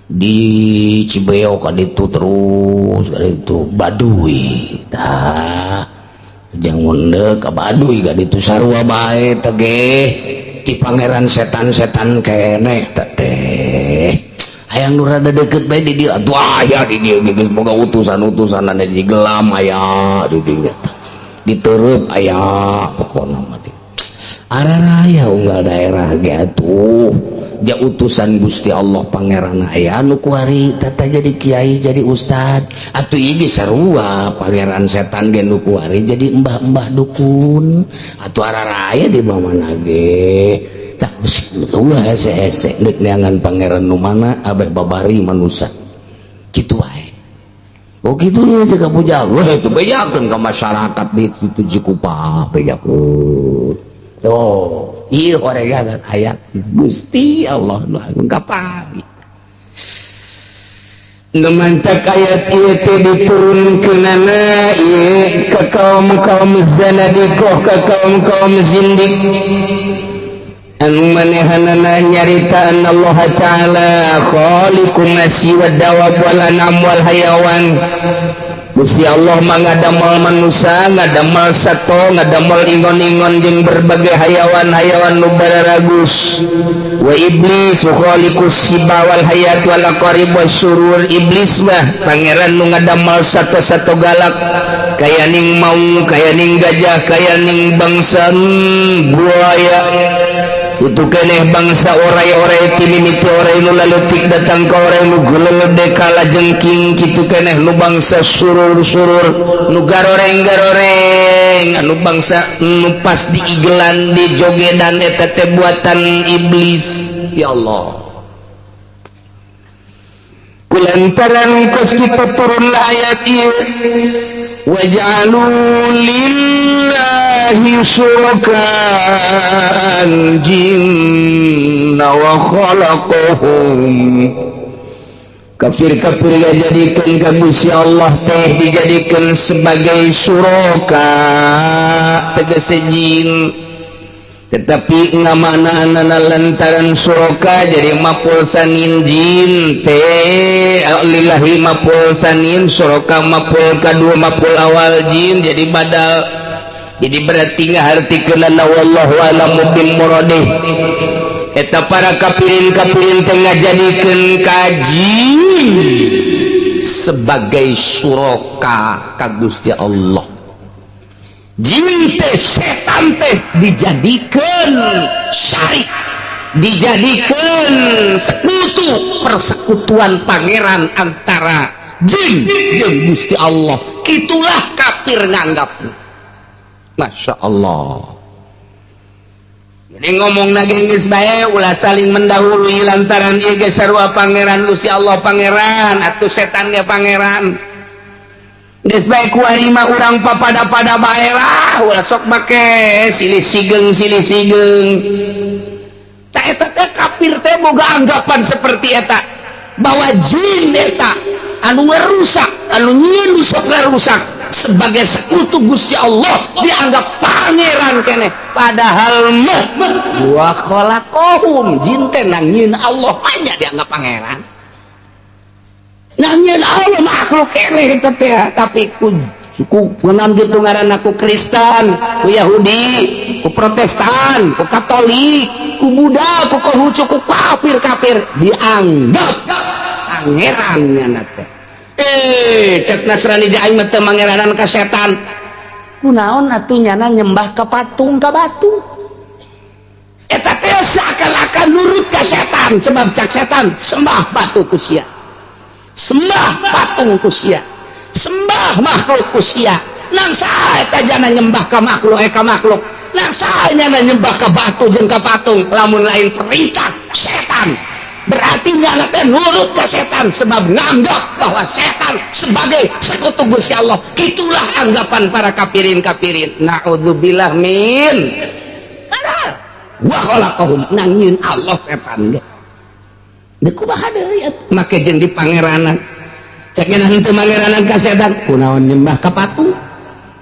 Di Cibeo ka ditu terus ka ditu Baduy. Tah jang munde ka Baduy ka ditu sarua bae teh ge ti pangeran setan-setan keneh teh. Hayang nu rada deukeut bae di dieu atuh aya di dieu geus boga utusan-utusanana di gelam aya di dieu. Diterep aya pokona mah di araraya unggal daerah ge atuh ja utusan Gusti Allah Pangeran aya anu kuari tata jadi kiai, jadi ustad. Atuh ieu ge sarua, pangeran setan ge nu kuari jadi embah-embah dukun. Atuh araraya di mana ge. Tah, ulah hese-hese deuk neangan pangeran nu mana, abeh babari manusia kitu wae. Oh, kitu nya ka puja. Wah, itu bejakeun ka masyarakat di itu Cikupa, bejakeun. Oh, ieu horegan ayat Gusti Allah nu agung kapali. Nu mantak ayat ieu teh diturunkeunana ieu ka kaum-kaum zanadiqah, ka kaum-kaum zindik anu manehanana nyarita Allah Ta'ala khaliqun nasi wad dawab wal an'am wal hayawan. Gusti Allah mah ngadamel manusia, ngadamel sato, ngadamel ingon-ingon jeung berbagai hayawan-hayawan nu bararagus. Wa iblis khaliqus siba wal hayat wal aqarib was surur. Iblis mah pangeran nu ngadamel sato-sato galak, kaya ning maung, kaya ning gajah, kaya ning bangsa buaya. Itu keneh bangsa orai-orai, timimiti orai nu laleutik datang ka orai nu gelede kalajengking. Kitu keneh nu bangsa surur-surur, nu garoreng-garoreng, anu bangsa nu pas diigelan, di jogedan, eta teh buatan iblis. Ya Allah, kulantaran kos kitu turunlah ayat ieu, waj'alu lillahi syuraka jinna wa khalaqahum. Kafir-kafir dijadikan ka Gusti Allah teh dijadikan sebagai syuraka, tegese jin. Tetapi ngamaknaanana lantaran syuraka jadi maf'ul tsanin, jin teh lillahi maf'ul tsanin, syuraka maf'ul kadua, maf'ul awal jin jadi badal. Jadi berarti ngahartikeunana, wallahu a'lamu bil muradih, eta para kafirin-kafirin teh ngajadikeun ka jin Sebagai syuraka ka Gusti Allah. Jin teh, setan teh dijadikan syarik, dijadikan sekutu, persekutuan pangeran antara jin jeung Gusti Allah. Itulah kafir nganggap. Masya Allah. Jadi ngomong lagi geus bae, ulah saling mendahului, lantaran ieu ge sarua pangeran. Gusti Allah pangeran atuh, setan ge pangeran. Geus bae, kuari mah urang papada-pada bae lah, ulah sok make silih sigeng silih sigeng. Tak, eta teh kafir teh boga anggapan seperti eta, bahwa jin eta anu ngerusak, anu nyieun sok ngarusak, sebagai sekutu Gusti Allah, dianggap pangeran keneh. Padahal mah wa khalaqahum, jin teh nang nyieun Allah, hanya dianggap pangeran. Nang nyieun Allah makhluk keneh eta teh, tapi ku kunaon gitu ngaranna, ku Kristen, ku Yahudi, ku Protestan, ku Katolik, ku Buddha, ku Konghucu, ku kafir-kafir dianggap pangeran nyana teh. Eh, cek Nasrani, aing mah teu mangeranan ka setan. Kunaon atuh nyana nyembah ka patung, ka batu? Eta teh seakan-akan nurut ka setan, sebab cak setan, sembah batu ku sia, sembah patung ku sia, sembah makhluk ku sia. Nang saha eta jana nyembah ka makhluk, eh, ka makhluk? Nang saha nyana nyembah ka batu jeung ka patung lamun lain perintah setan? Berarti nyana teh nurut ke setan, sebab nganggap bahwa setan sebagai sekutu Gusti Allah. Itulah anggapan para kafirin kafirin. Naudzubillah min. Wa khalaqahum, nang nyieun Allah setan ge. Deuk kumaha deui atuh? Make jeung di pangeranan. Cek nya henteu mangeranan ka setan, kunaon nyembah ka patung?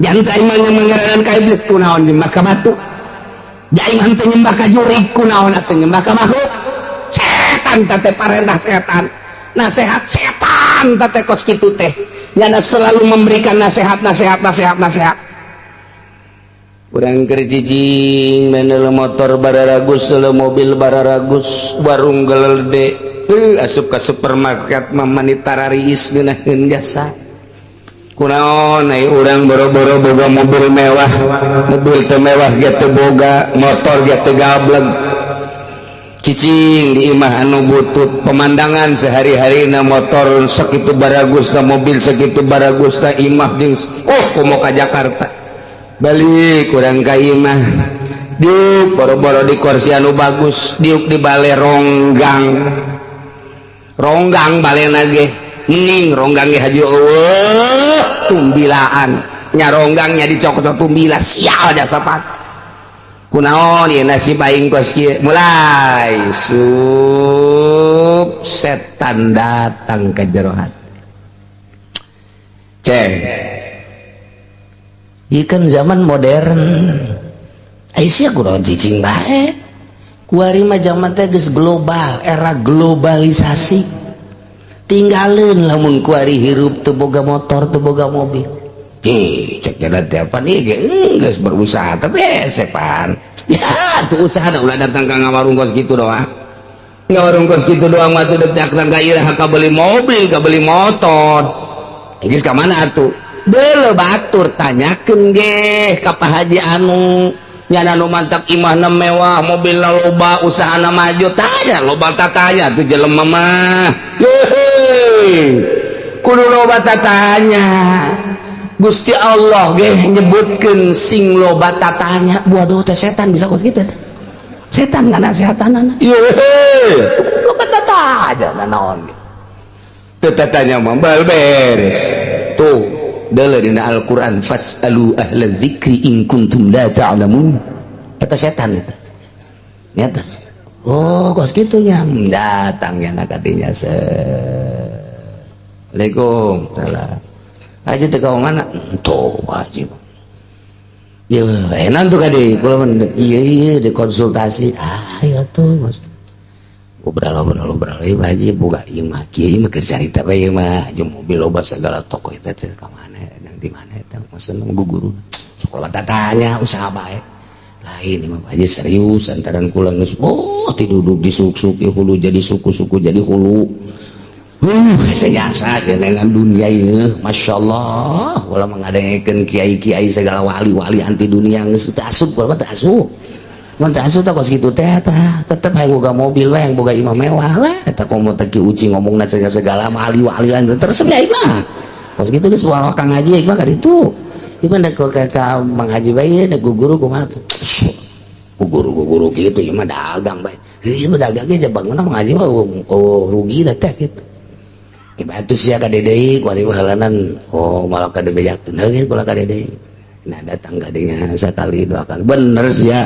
Jangan aing mah mangeranan ka iblis, kunaon nyembah ka batu? Aing henteu nyembah ka jurig, kunaon atuh nyembah ka makhluk? Setan teh parentah setan, nasihat setan teh kos kitu teh. Nyana selalu memberikan nasihat, nasihat, nasihat, nasihat. Urang keur cicing menel motor bararagus, mobil bararagus, warung gelede, asup ka supermarket mah mani tarariis ngeunaheun jasa. Kunaon ai urang boro-boro boga mobil mewah, mobil teu mewah ge teu boga, motor ge teu gableg. Cicing di imah anu butut, pemandangan sehari-hari na motor sakitu baragusna, mobil sakitu baragusna, imah jeung oh komo ka Jakarta. Balik kurang ka imah. Diuk boro-boro di kursi anu bagus, diuk di bale ronggang. Ronggang balena ge. Ning ronggang ge haju eueuh tumbilaan. Nya ronggangnya dicokot tumbila sial jasa pan. Kunaon ieu nasib aing kos kieu? Mulai sup setan datang ke jero hati. Ceng. Ieu kan zaman modern. Ai sia kudu cicing bae. Kuari mah zaman teh geus global, era globalisasi. Tinggalin lamun kuari hirup teu boga motor, teu boga mobil. Hih, cek jalan teh apa nih ge geus berusaha tapi hese pan. Ya, tuh usaha da ulah datang ka ngawarung kos kitu doang. Ngawarung kos kitu doang mah tuh datang ka iraha ka beli mobil, ka beli motor. Geus ka mana atuh? Deuleu batur tanyakeun ge ka Pak Haji anu nyana nu mantak imahna mewah, mobilna loba, usahana maju, tanya loba tatanya tuh jelema mah. Yehe. Kudu loba tatanya. Gusti Allah ge nyebutkeun sing loba tatanya. Waduh teh setan bisa kos kitu teh. Setan nganasehatanana. Yehe. Loba tatanya naon ge. Teu tatanya mah bal beres. Tuh deuleu dina Al-Qur'an fasalu ahla dzikri in kuntum la ta'lamun. Eta setan eta. Nyata. Oh, kos kitu nya datang nya kadinya. Assalamualaikum. Salam. Haji teh ka mana? Tuh, haji. Ya, enak tuh kadi. Kula mah ieu ieu dikonsultasi. Ah, ya tuh, Mas. Ngobrol-ngobrol ieu haji boga ieu mah kieu mah keur carita bae ieu mah jeung mobil loba segala toko eta teh ka mana nang di mana eta mesen guru. Sekolah tatanya usaha bae. Lain imah haji serius antaran kula geus oh tiduduk di suk-suk hulu jadi suku-suku jadi hulu. Jasa dengan dunia ieu Masya Allah kula mengadengekeun kiai-kiai segala wali-wali anti dunia geus teu asup kula mah teu asup. Mun teu asup tah kos kitu teh tah tetep hayang boga mobil we hayang boga imah mewah lah eta komo teh Ki Uci ngomongna segala wali-wali teresep nya imah. Kos kitu geus walau Kang Haji imah ka ditu. Ieu mah ka Mang Haji bae da guru kumaha tuh. Guru-guru kitu ieu mah dagang bae. Ieu mah dagang ge bangunna Mang Haji mah oh rugi lah teh kitu. Bantu sia ka deui ku ari halanan oh malah ka dibejakeun heuh kula ka deui. Nah datang ka dinya sakali dua kali bener sia.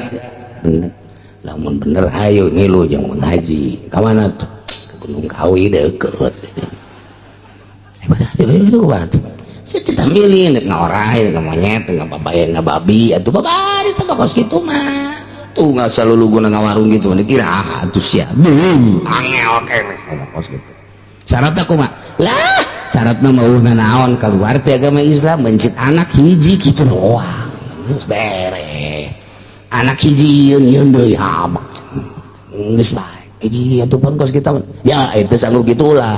Bener. Lamun bener hayu ngilu jeung Mang Haji. Ka mana tuh? Ke Gunung Kawi deukeut. Itu batu. Saya tidak milih nek ngaorai, nek monyet, nek babae, nek babi, atuh babari teh kos kitu mah. Tuh nggak selalu guna ngawarung gitu, dikira ah atuh sia. Angel keneh kos kitu. Syaratna kumaha? Lah, syaratna mah eueuh naon keluar ti agama Islam mencit anak hiji kitu doang. Geus beres. Anak hiji yeun yeun deui habak. Geus bae. Hiji atuh pun kos kitu. Ya itu sanggup gitulah.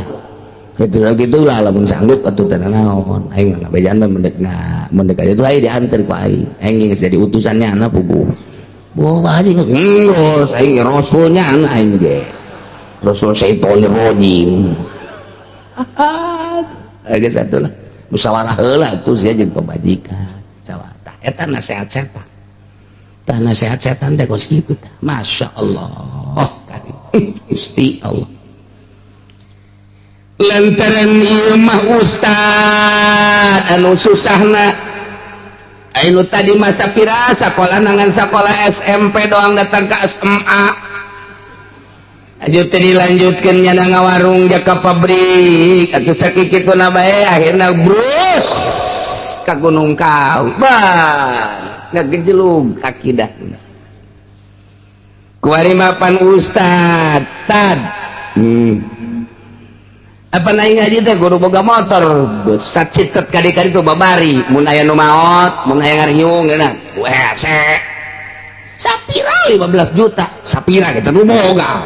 Itu gitulah lamun sanggup atuh teh naon. Aing mah ngabejaan mah mendek mendek aja tuh aing diantar ku aing. Aing geus jadi utusannya anak puguh. Boh Pak Haji geus aing rasulnya anak aing ge. Rasul syaitonir rajim. Geus atuh lah. Musyawarah heula atuh sia jeung pamajikan. Cawata eta nasihat setan. Tah nasihat setan teh kos kitu tah. Masya Allah. Gusti Allah. Lantaran ieu mah ustad anu susahna anu tadi masa pira sakola nangan sakola SMP doang datang ke SMA lanjut dilanjutkeun nya ngawarung ja ka pabrik atuh sakikituna bae akhirna brus ka Gunung Kawi ban ngagejelug akidahna kuari mapan ustad tad apa naik ngaji teh guru boga motor sat sit kali-kali tuh babari mun aya nu maot mun aya ngariung geuna wese sapira 15 juta sapira ge can boga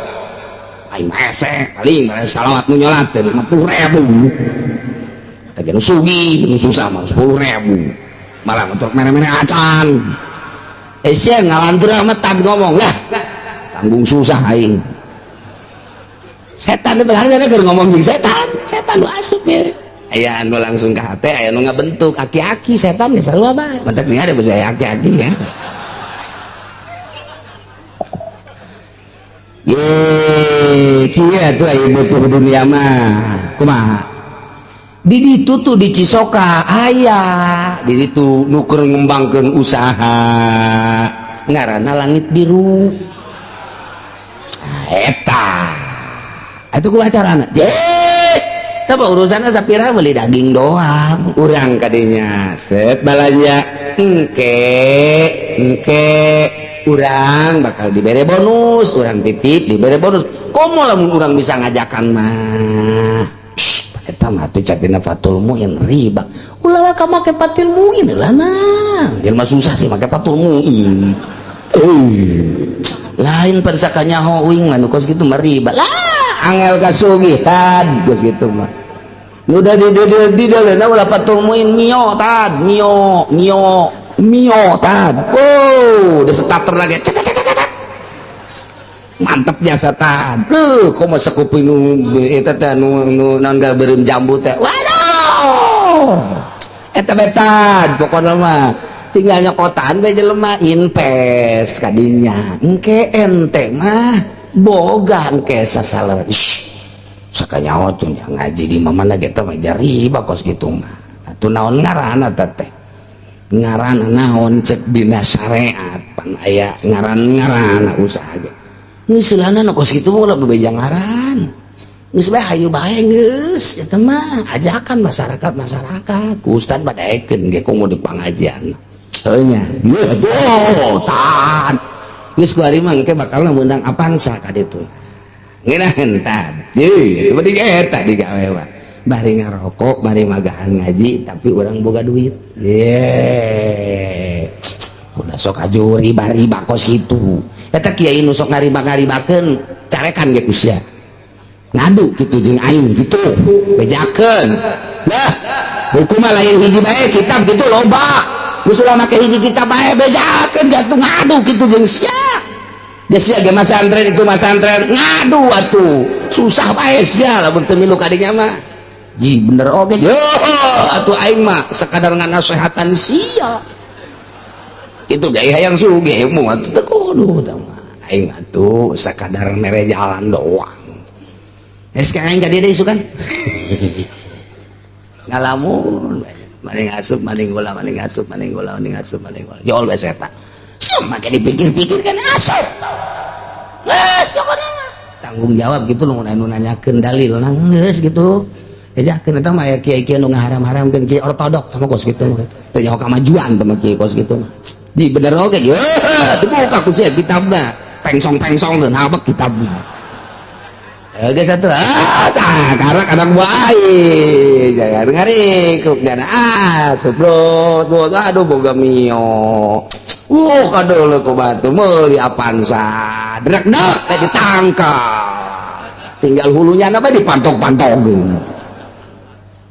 aing hese paling salawat nu nyolat teh 50.000. Tadi nu sugih, nu susah mah 10.000. Malah untuk mere-mere acan. Eh sia ngalantur amat tad ngomong lah. Tanggung susah aing. Setan berharga keur ngomong jeung setan, setan nu asup ya. Aya anu langsung ka hate, aya nu ngabentuk aki-aki setan geus sarua bae. Mantak sing ada bisa aki-aki ya. Ye, kieu atuh aya butuh dunia mah. Kumaha? Di ditu tuh di Cisoka aya, di ditu nu keur ngembangkeun usaha ngaranna Langit Biru. Nah, eta. Atuh kumaha carana? Je, tah urusanna sapira beli daging doang. Urang kadinya set balanja engke engke urang bakal dibere bonus, urang titip dibere bonus. Komo lamun urang bisa ngajakan mah. Eta mah tuh capina Fatul Muin riba. Ulah ka make Fatul Muin lah nah. Jelema susah sih make Fatul Muin. Lain pan sakanyaho uing mah nu kos kitu mah riba. Lah angel kasugih tad kos kitu mah. Nu da di di di ulah Fatul Muin mio tad, mio, mio. Mio tad. Oh, udah starter lagi. Cet, cet, cet, cet. Mantep jasa tad. Komo sekuping nu eta teh nu nu naon beureum jambu teh. Waduh. Eta bae tad pokona mah. Tinggal nyokotan bae jelema invest kadinya. Engke ente mah boga engke sasalah. Sakanyaho tuh ngaji di mana ge teh mah riba kos kitu mah. Atuh naon ngaranna teh? Ngaran naon cek dina syariat pan aya ngaran-ngaran usaha ge geus lana nu kos kitu mah ulah bebeja ngaran geus bae hayu bae geus eta mah ajakan masyarakat ku ustad badaekeun ge komo di pangajian heuh nya ieu atuh tan geus ku ari mah engke bakal meunang Avanza ka ditu ngeunaheun tad ye eta mah eta digawe mah bari ngarokok, bari magahan ngaji, tapi orang boga duit. Ye, udah sok aju riba-riba kos gitu. Eta kiai nu sok ngariba-ngaribakeun, carekan ge ku sia. Ngadu kitu jeung aing kitu, bejakeun. Lah, hukum mah lain hiji bae kitab kitu loba. Geus ulah make hiji kitab bae bejakeun jatuh ngadu kitu jeung sia. Dia sia ge masantren itu masantren ngadu atuh. Susah bae sia lamun teu milu ka dinya mah. Ji bener oge yo atuh aing mah sekadar nganasehatan sia itu gaya hayang sugih mu atuh teu kudu tah mah aing atuh sekadar mere jalan doang geus ka aing ka dieu deui isukan ngalamun maning asup maning gula maning asup maning gula maning asup maning gula jol bae setan sia make dipikir-pikir kan asup geus pokona mah tanggung jawab gitu lu anu nanyakeun dalil geus gitu. Ejakeun eta mah aya kiai-kiai nu ngaharam-haramkeun kiai ortodok sama kos kitu mah teu nyaho kamajuan teh mah kiai kos kitu mah. Di bener oge ye dibuka ku sia kitabna pengsong-pengsong teu habek kitabna. Geus atuh ah tah karak anak bae jangan ngarikuk dana ah subrot aduh boga mio. Kadeuleu ku batu meuli Avanza drek-drek teh ditangkap. Tinggal hulunya na bae dipantok-pantok.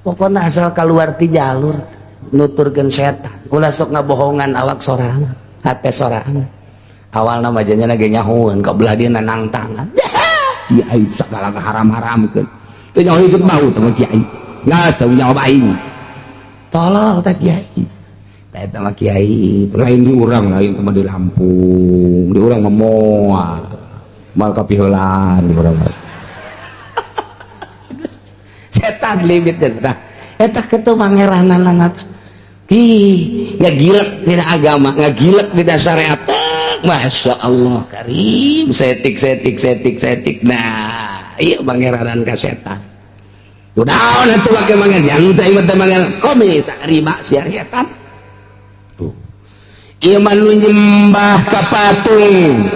Pokoknya asal keluar ti jalur nuturkeun setan ulah sok ngabohongan awak sorangan hate sorangan awalna mah janyana ge nyahoeun ka belah dieu nanang tangan kiai sagala ngaharam-haramkeun teu nyaho hidup bau teh kiai geus teu nyaho aing tolol teh kiai teh eta mah kiai lain di urang lain teh mah di Lampung di urang mah moal moal kapiheulaan di urang mah setan limit eta eta kitu mangeranana ih ngagilek dina agama ngagilek dina syariat Masya Allah karim setik setik setik setik nah iya mangeranan ka setan tuh daun atuh make mangeran yang teh mah teh mangeran komis riba sia setan tuh ieu mah nu nyembah ka patung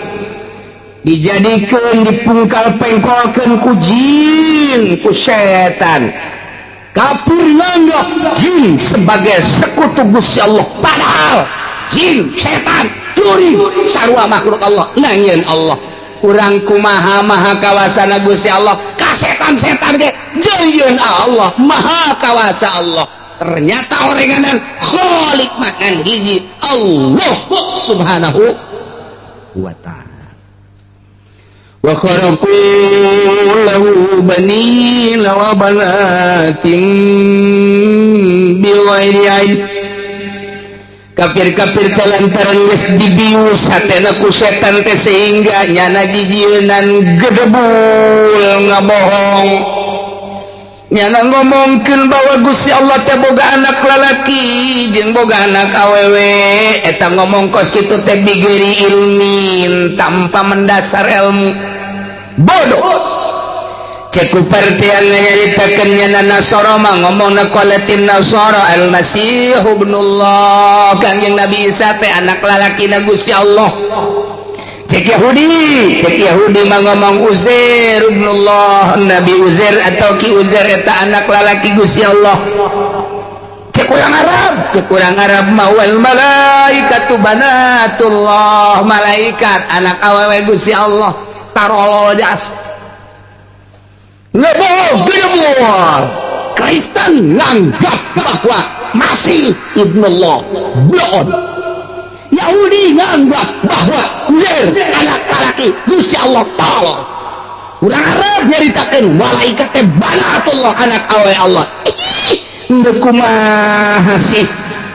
dijadikeun dipungkal pengkolkeun ku jin ku setan kafir nganggap jin sebagai sekutu Gusti Allah padahal jin setan curi sarua makhluk Allah nangieun Allah Urang kumaha maha kawasana Gusti Allah ka setan-setan ge jieun Allah, maha kawasa Allah. Ternyata orenganan Khalik mah ngan hiji, Allah Subhanahu wa Ta'ala. Wa kharaqu lahu banina wa banatin bighairi ilm. Kafir-kafir teh lantaran geus dibius hatena ku setan teh, sehingga nyana jijieunan gedebul ngabohong. Nyana ngomongkeun bahwa Gusti Allah teh boga anak lalaki jeung boga anak awewe. Eta ngomong kos kitu teh bighairi ilmin, tanpa mendasar ilmu, bodoh. Cek ku partian nyaritakeun, nyana Nasara mah ngomongna qalatin Nasara al Masih ibnullah, Kangjeng Nabi Isa teh anak lalaki na Gusti Allah. Cek Yahudi, cek Yahudi mah ngomong Uzair ibnullah, Nabi Uzair atau Ki Uzair eta anak lalaki Gusti Allah. Cek urang Arab, cek urang Arab mah wal malaikatu banatullah, malaikat anak awewe Gusti Allah. Tarolol jas ngebohong gedebul. Kristen nganggap bahwa Masih ibnullah, bloon. Yahudi nganggap bahwa Uzair anak laki Gusti Allah, tolong. Urang Arab nyaritakeun malaikat teh banatullah, anak awewe Allah. Ih, kumaha sih?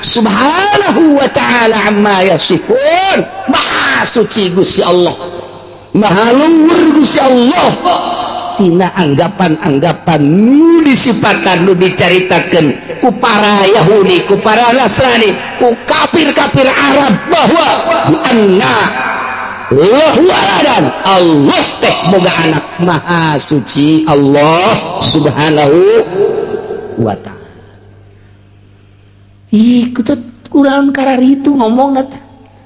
Subhanahu wa Ta'ala amma yasifun. Maha suci Gusti Allah, maha luhur Gusti Allah tina anggapan-anggapan nu disipatan, nu dicaritakeun ku para Yahudi, ku para Nasrani, ku kafir-kafir Arab bahwa anna lahu waladan, Allah teh boga anak. Maha suci Allah Subhanahu wa Ta'ala. Ih, kutut kurang karar itu ngomong.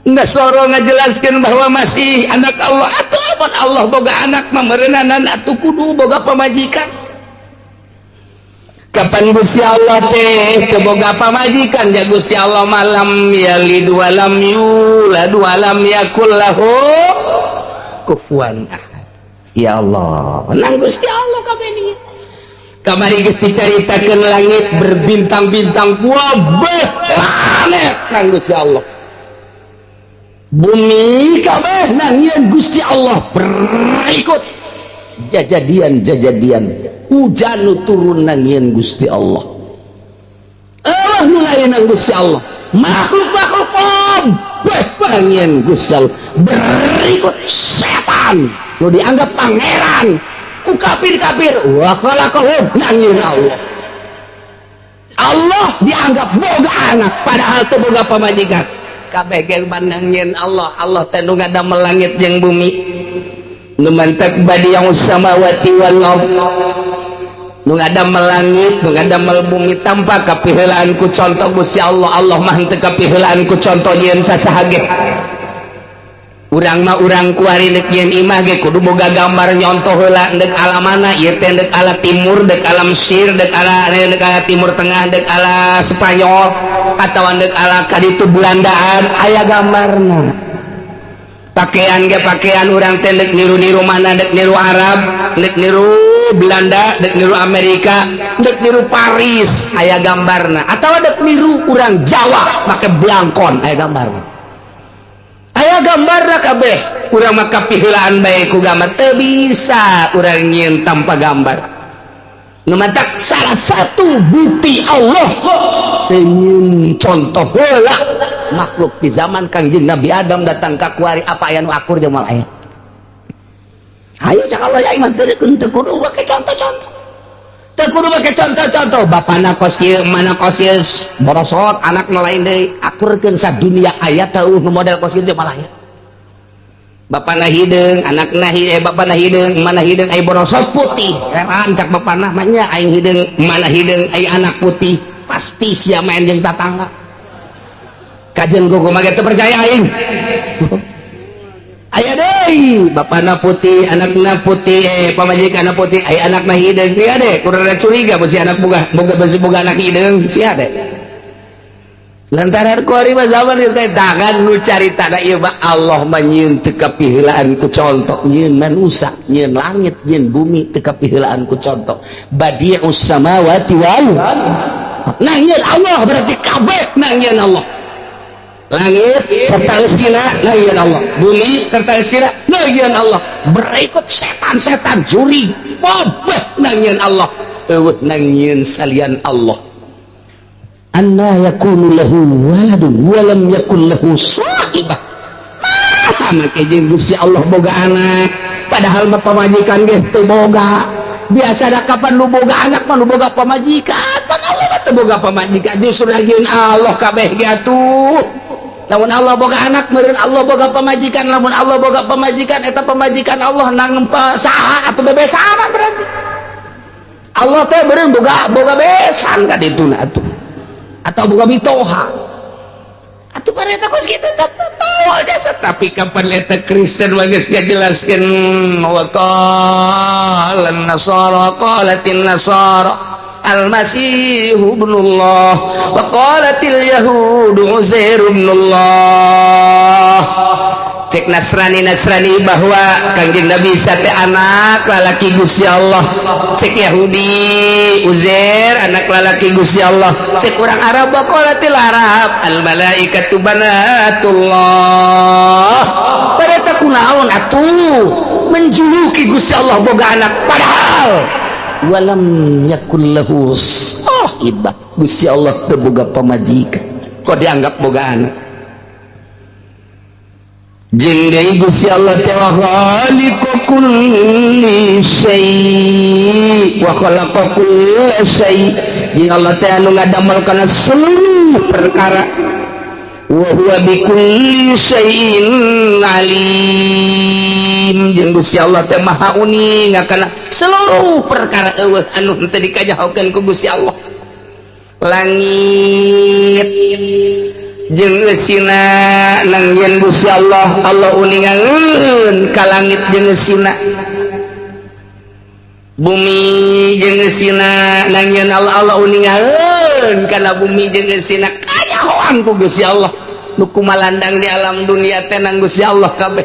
Nggak soro ngajelaskan bahwa masih anak Allah atau apa. Allah boga anak memerenanan atau kudu boga pamajikan. Kapan Gusti Allah teh teu boga pamajikan? Ya Gusti Allah mah lam yalid walam yulad walam yakul lahu kufuwan ahad. Ya Allah, nang Gusti Allah kabeh ini. Kamari geus dicaritakeun langit berbintang-bintang, kabeh planet nang Gusti Allah, bumi kabeh nang Gusti Allah. Berikut jajadian-jajadian hujan nu turun nang Gusti Allah, Allah nu lain nang Gusti Allah, makhluk-makhluk kabeh nang Gusti Allah. Berikut setan nu dianggap pangeran ku kafir-kafir, wa khalaqahum, nang Allah. Allah dianggap boga anak padahal teu boga pamajikan, kabeh ge nangieun Allah. Allah teh nu ngadamel langit jeung bumi, nu mantak badi'us samawati wal ard, nu ngadamel langit, nu ngadamel bumi tanpa kapiheulaan ku contoh. Gusti Allah, Allah mah henteu kapiheulaan ku contoh nyieun sasaha ge. Urang mah, urang kuari deuk nyieun imah ge kudu boga gambar, nyontoh heula deuk ala mana ieu teh, deuk ala timur, deuk ala Mesir, deuk ala Timur Tengah, deuk ala Spanyol atau deuk ala kaditu Belandaan, aya gambarna. Pakaian ge, pakaian urang teh deuk niru-niru mana, deuk niru Arab, deuk niru Belanda, deuk niru Amerika, deuk niru Paris, aya gambarna. Atau deuk niru urang Jawa make blangkon, aya gambarna, aya gambarna kabeh. Urang mah kapiheulaan bae ku gambar, teu bisa urang nyieun tanpa gambar. Nu matak salah satu bukti Allah teu nyieun contoh heula makhluk di zaman Kangjeng Nabi Adam datang ka kuari, apa aya nu akur jeung moal aya? Ayo cak Allah, ya iman teu teu kudu make contoh-contoh, teu kudu make contoh-contoh. Bapana kos kieu, mana kos ieu, borosot anak nu lain deui, akurkeun sadunia aya teu nu model kos kieu? Malah aya bapana hideung, anakna eh bapana hideung, mana hideung, ai borosot putih. Heran cak bapana mah nya, aing hideung, mana hideung, ai anak putih, pasti sia main jeung tatangga. Kajen kumaha ge teu percaya aing. Aya deui bapana putih, anakna putih, eh pamajikanna putih, ai anakna hideung. Sia deh kurang curiga besi anak boga boga besi boga anak hideung sia deh. Lantaran kuari mah zaman geus teh tangan nu carita da ieu mah Allah mah nyieun teu kapiheulaan ku contoh, nyieun manusa, nyieun langit, nyieun bumi teu kapiheulaan ku contoh. Badi'us samawati wal. Nah, nyieun Allah berarti kabeh nang nyieun Allah. Langit serta eusina nang nyieun Allah, bumi serta eusina nang nyieun Allah. Berikut setan-setan juri kabeh nang nyieun Allah. Eueuh nang nyieun salian Allah. Anna yakunu lahu waladun wa lam yakun lahu sahibah. Nah, make jeung Gusti Allah boga anak, padahal mah pamajikan ge teu boga. Biasa da kapan lu boga anak mah lu boga pamajikan. Pan Allah mah teu boga pamajikan, justru lagieun Allah kabeh ge atuh. Lamun Allah boga anak meureun Allah boga pamajikan, lamun Allah boga pamajikan eta pamajikan Allah nang saha atuh, bebesan berarti. Allah teh meureun boga boga besan ka dituna atuh, atau boga mitoha atuh. Pareta kos kitu tol jasa. Tapi kapan eta Kristen mah geus ngajelaskeun, wa qala nasara, qalatin nasara al-masih ibnullah wa qalatil yahudu uzair ibnullah. Cek Nasrani Nasrani bahwa Kangjeng Nabi Isa teh anak lalaki Gusti Allah, cek Yahudi Uzair anak lalaki Gusti Allah, cek orang Arab qalatil Arab al malaikatu banatullah. Pada kunaon atuh menjuluki Gusti Allah boga anak, padahal walam yakul lahu sahibah, Gusti Allah teu boga pamajikan, kok dianggap boga anak? Jeung deui Gusti Allah teh wa khaliqu kulli syai' wa khalaqa kulla syai', jeung Allah teh anu ngadamel kana seluruh perkara, wa huwa bikulli syai'in alim, jeung Gusti Allah teh maha uning kana seluruh perkara. Eueuh anu henteu dikanyahokeun ku Gusti Allah. Langit jeung eusina nangieun Gusti Allah, Allah uningangeun ka langit jeung eusina. Bumi jeung eusina nangieun Allah, Allah uningangeun kana bumi jeung eusina. Kanyahoan ku Gusti Allah nu kumalandang di alam dunia teh nang Gusti Allah kabeh,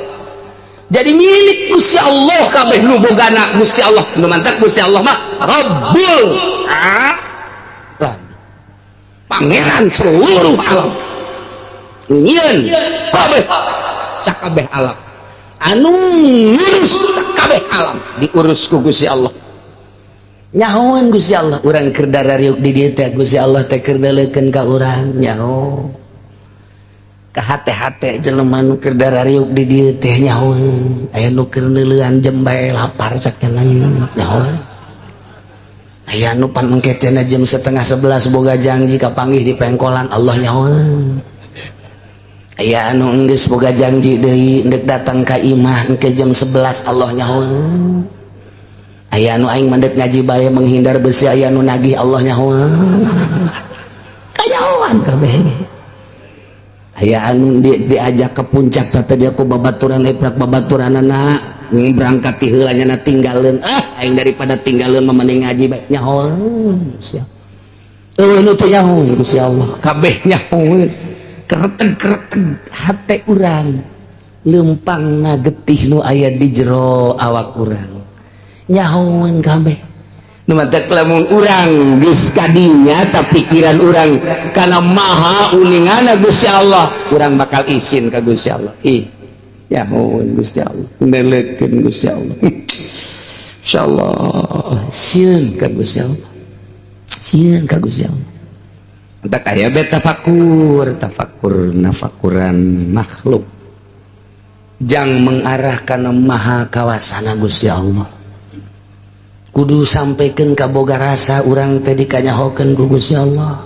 jadi milik Gusti Allah kabeh. Nu bogana Gusti Allah, nu mantak Gusti Allah mah Rabbul Alam, pangeran seluruh alam, nyieun kabeh sakabeh alam, anu ngurus sakabeh alam, diurus ku Gusti Allah. Nyahoan Gusti Allah urang keur darariuk di dieu teh, Gusti Allah teh keur deuleukeun ka urang. Nyaho ka hate-hate jelema nu keur darariuk di dieu teh, nyahoan aya nu keur neuleuan jembae lapar sakenan, nyahoan aya nu pan engke cenah jam 10.30 boga janji kapanggih di pengkolan, Allah nyahoan aya anu enggeus boga janji deui ndek datang ka imah engke jam 11, Allah nyahoan aya anu aing mah ndek ngaji bae menghindar besi aya anu nagih, Allah nyahoan. Kanyahoan kabeh. Aya anu diajak ke puncak tata dia ku babaturan, eprak babaturanana berangkat ti heula nya tinggalin, ah aing daripada tinggalin mah mending ngaji bae, nyahoan siap. Eueuh nu teu nyaho Gusti Allah kabeh nyahoan. Kereteg-kereteg hate urang, lempangna getih nu aya di jero awak urang, nyahoan kabeh. Nu matak lamun urang geus kadinya ta pikiran urang kana maha uningana Gusti Allah, urang bakal isin ka Gusti Allah. Ih, nyahoan Gusti Allah, nelekeun Gusti Allah, insyaallah sieun ka Gusti Allah, sieun ka Gusti Allah. Tak aya be tafakur, tafakur nafakuran makhluk jang mengarah kana maha kawasana Gusti Allah. Kudu sampaikan ka boga rasa urang teh dikanyahokeun ku Gusti Allah,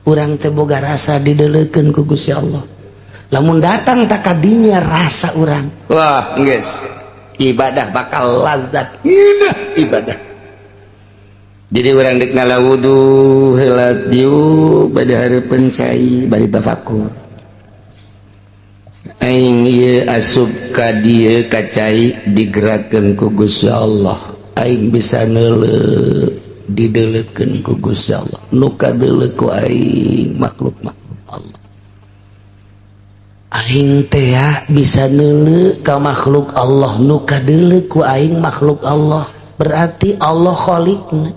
urang teh boga rasa dideleukeun ku Gusti Allah. Lamun datang tak kadinya rasa urang, wah geus ibadah bakal lazat, indah ibadah. Jadi urang dek ngala wudu heula diuk bade hareupeun cai bari tafakur, aing ieu asup ka dieu ka cai digerakkeun ku Gusti Allah, aing bisa neuleuh dideleukeun ku Gusti Allah, nu kadeuleuh ku aing makhluk makhluk. Allah. Aing teh bisa neuleu ka makhluk Allah, nu kadeuleu ku aing makhluk Allah, berarti Allah khaliqna.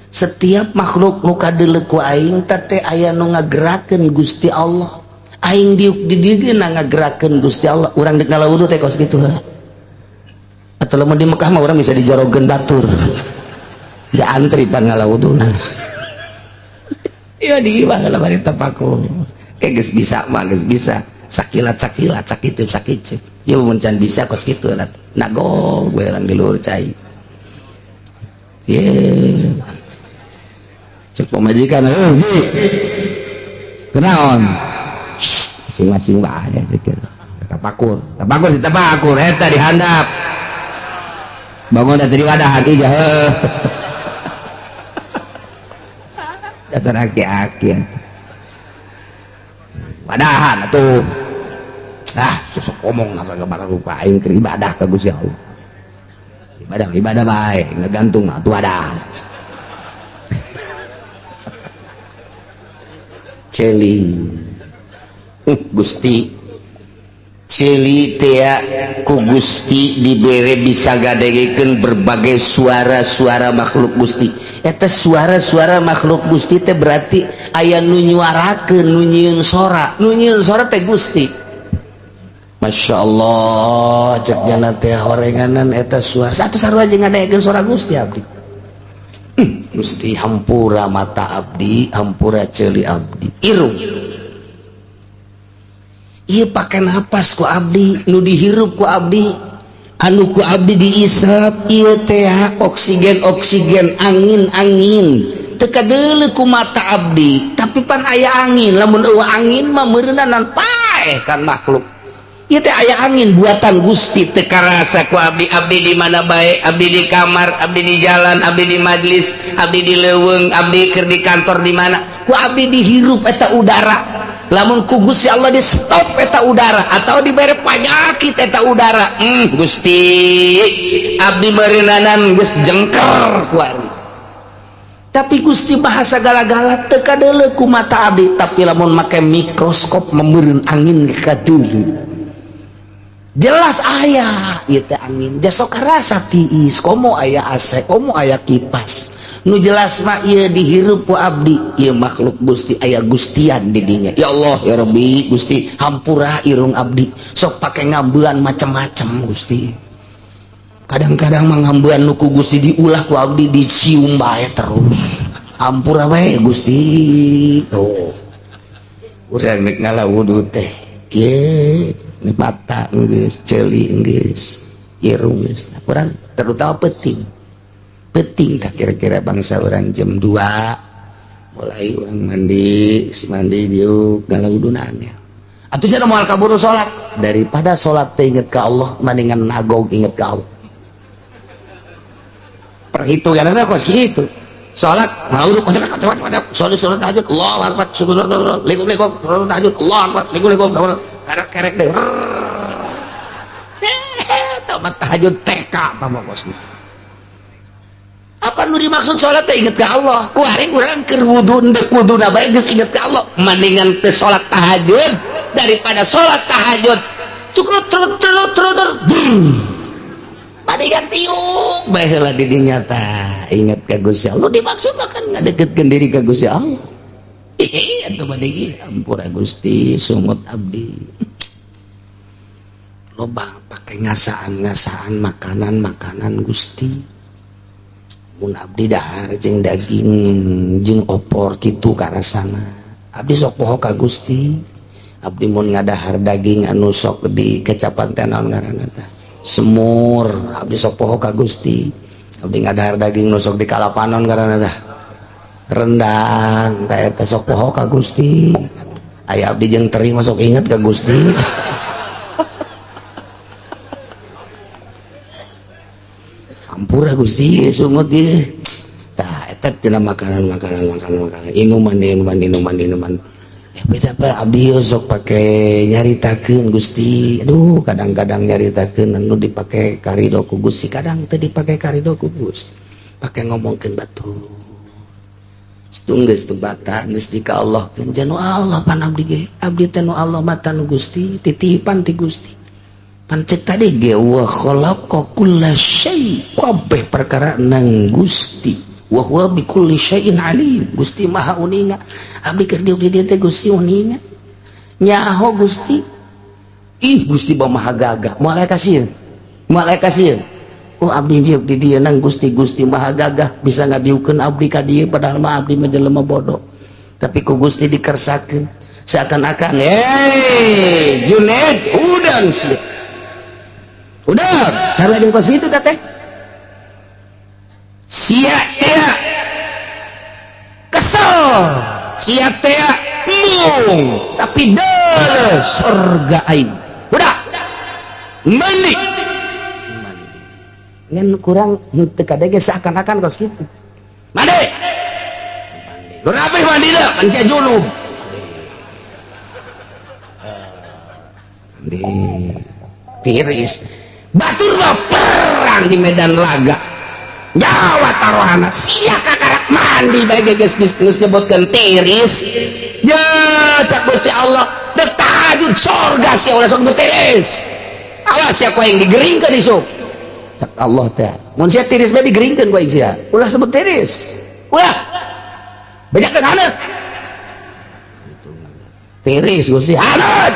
Setiap makhluk nu kadeuleu ku aing teh aya nu ngagerakeun Gusti Allah. Aing diuk di dieu ngagerakeun Gusti Allah. Urang deuk ngala wudu teh kos kitu heuh. Atau lamun di Mekah mah urang bisa dijorogeun batur. Ya antri pan ngala wuduna. Iya di imah bari tapakur. Kayak geus bisa mah geus bisa. Sakilat-sakilat, sakitu sakitu. Ya mun can bisa kos kitu lah. Nagog we urang di luhur cai. Ye. Cek pamajikan, heuh ji. Kunaon? Masing-masing bae cek. Tapakur, tapakur ditapakur eta dihandap. Bangun dari wadahan ijah heuh. Dasar aki-aki atuh. Wadahan atuh. Ah, susuk omong nasa barang rupa aing keur ibadah ka Gusti Allah. Ibadah ibadah bae, ngagantung mah atuh wadah. Ceuli. Gusti ceuli teh ku Gusti dibere bisa ngadengekeun berbagai suara-suara makhluk Gusti. Eta suara-suara makhluk Gusti teh berarti aya nu nyuarakeun, nu nyieun sora, nu nyieun sora teh Gusti. Masya Allah, cek jana teh horenganan eta suara. Satu sarua jeung ngadengekeun suara Gusti abdi. Gusti hampura mata abdi, hampura ceuli abdi. Irung. Ieu pake napas ku abdi, nu dihirup ku abdi, anu ku abdi diisap ieu teh oksigen oksigen, angin angin. Teu kadeuleu ku mata abdi, tapi pan aya angin. Lamun eueuh angin mah meureunanan paeh kan makhluk. Ieu teh aya angin buatan Gusti, teu karasa ku abdi. Abdi di mana bae, abdi di kamar, abdi di jalan, abdi di majlis, abdi di leuweung, abdi keur di kantor di mana, ku abdi dihirup eta udara. Lamun ku Gusti Allah di stop eta udara atau dibere panyakit eta udara, Gusti abdi meureunnanan geus jengker ku ari. Tapi Gusti bahasa gala-gala teu kadeuleu ku mata abdi, tapi lamun make mikroskop meureun angin kadeuleu. Jelas aya ieu teh angin, jasok karasa tiis, komo aya AC, komo aya kipas. Nu jelas mah ieu dihirup ku abdi, ieu makhluk Gusti aya gustian di dinya. Ya Allah ya Rabbi Gusti hampura irung abdi, sok pake ngambean macam-macam Gusti. Kadang-kadang mah ngambean nu ku Gusti diulah ku abdi dicium bae terus. Hampura wae Gusti. Tuh. Urang rek ngala wudu teh kieu mata geus, ceuli geus, irung geus. Urang terutama penting. Penting tak kira-kira bangsa orang jam 2 mulai orang mandi, si mandi diuk ngala wudunannya. Atuh cenah moal kaburu salat, daripada salat teh inget ka Allah mendingan nagog inget ka Allah. Perhitunganna kos kitu. Salat ngawudu kocok salat tahajud Allahu akbar subhanallah likum-likum tahajud Allahu akbar likum-likum kerek-kerek deh. Tamat tahajud TK mah kos kitu. Apa nu dimaksud salat teh inget ka Allah? Ku ari urang keur wudu ndek wuduna bae geus inget ka Allah. Mendingan teu salat tahajud daripada salat tahajud cukrut trut trut trut. Mendingan tiuk bae heula di dinya tah inget ka Gusti Allah. Dimaksud mah kan ngadeketkeun diri ka Gusti Allah. Ih atuh mending ampura Gusti sungut abdi. Loba pake ngasaan-ngasaan makanan-makanan Gusti. Mun abdi dahar jeung daging jeung opor kitu karasana. Abdi sok poho ka Gusti. Abdi mun ngadahar daging anu sok di kecapan teh naon ngaranna tah? Semur. Abdi sok poho ka Gusti. Abdi ngadahar daging nu sok di kalapanon ngaranna tah? Rendang. Tah eta sok poho ka Gusti. Aya abdi jeung teri mah sok inget ka Gusti. Ampura Gusti sungut ieu. Tah eta tina makanan makanan makanan makanan inuman inuman inuman inuman. Ya beda apa abdi sok pake nyaritakeun Gusti. Aduh kadang-kadang nyaritakeun anu dipake karido ku Gusti, kadang teu dipake karido ku Gusti. Pake ngomongkeun batur. Geus teu bata geus di ka Allah keun janu Allah pan abdi ge abdi teh nu Allah mata nu Gusti titipan ti Gusti pan cek tadi ge wa khalaqa kulla syai kabeh perkara nang Gusti wa huwa bi kulli syai'in alim. Gusti maha uninga abdi keur diuk di dieu teh Gusti uninga nyaho Gusti ih Gusti maha gagah moal aya kasieun moal aya kasieun. Oh abdi diuk di dieu nang Gusti Gusti maha gagah bisa ngadiukeun abdi ka dieu padahal mah abdi mah jelema bodoh tapi ku Gusti dikersakeun seakan-akan hey Junaid udang sih udah sarua jeung kos kitu teh sia teh kesel sia teh mung tapi deuleuh surga aing udah mandi ngan kurang teu kadege seakan-akan kos kitu mandi mandi rapi mandi dah kan sia junub mandi tiris batur mah perang di medan laga nyawa taruhana sia kakarak mandi bae geus geus nyebutkeun tiris ya cak Gusti Allah dek tahajud surga sia ulah sok tiris awas sia ku aing digeringkeun isuk cak Allah teh mun sia tiris bae digeringkeun ku aing sia ulah sebut tiris ulah bejakeun haneut tiris Gusti haneut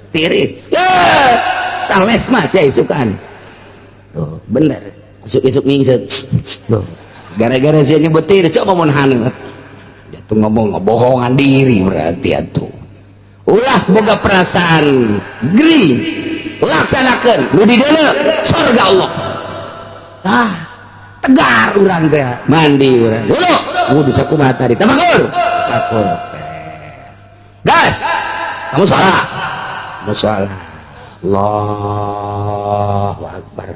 tiris ya sales mah sia isukan tuh bener isuk-isuk ngingsek tuh gara-gara sia nyebut tiris coba mun haneut dia tuh ngomong ngebohongan diri berarti atuh ulah boga perasaan gering laksanakan nu di deuleu surga Allah ah tegar urang teh mandi urang dulu wudu sakumaha tadi tafakur tafakur gas kamu salah musola Allahu Akbar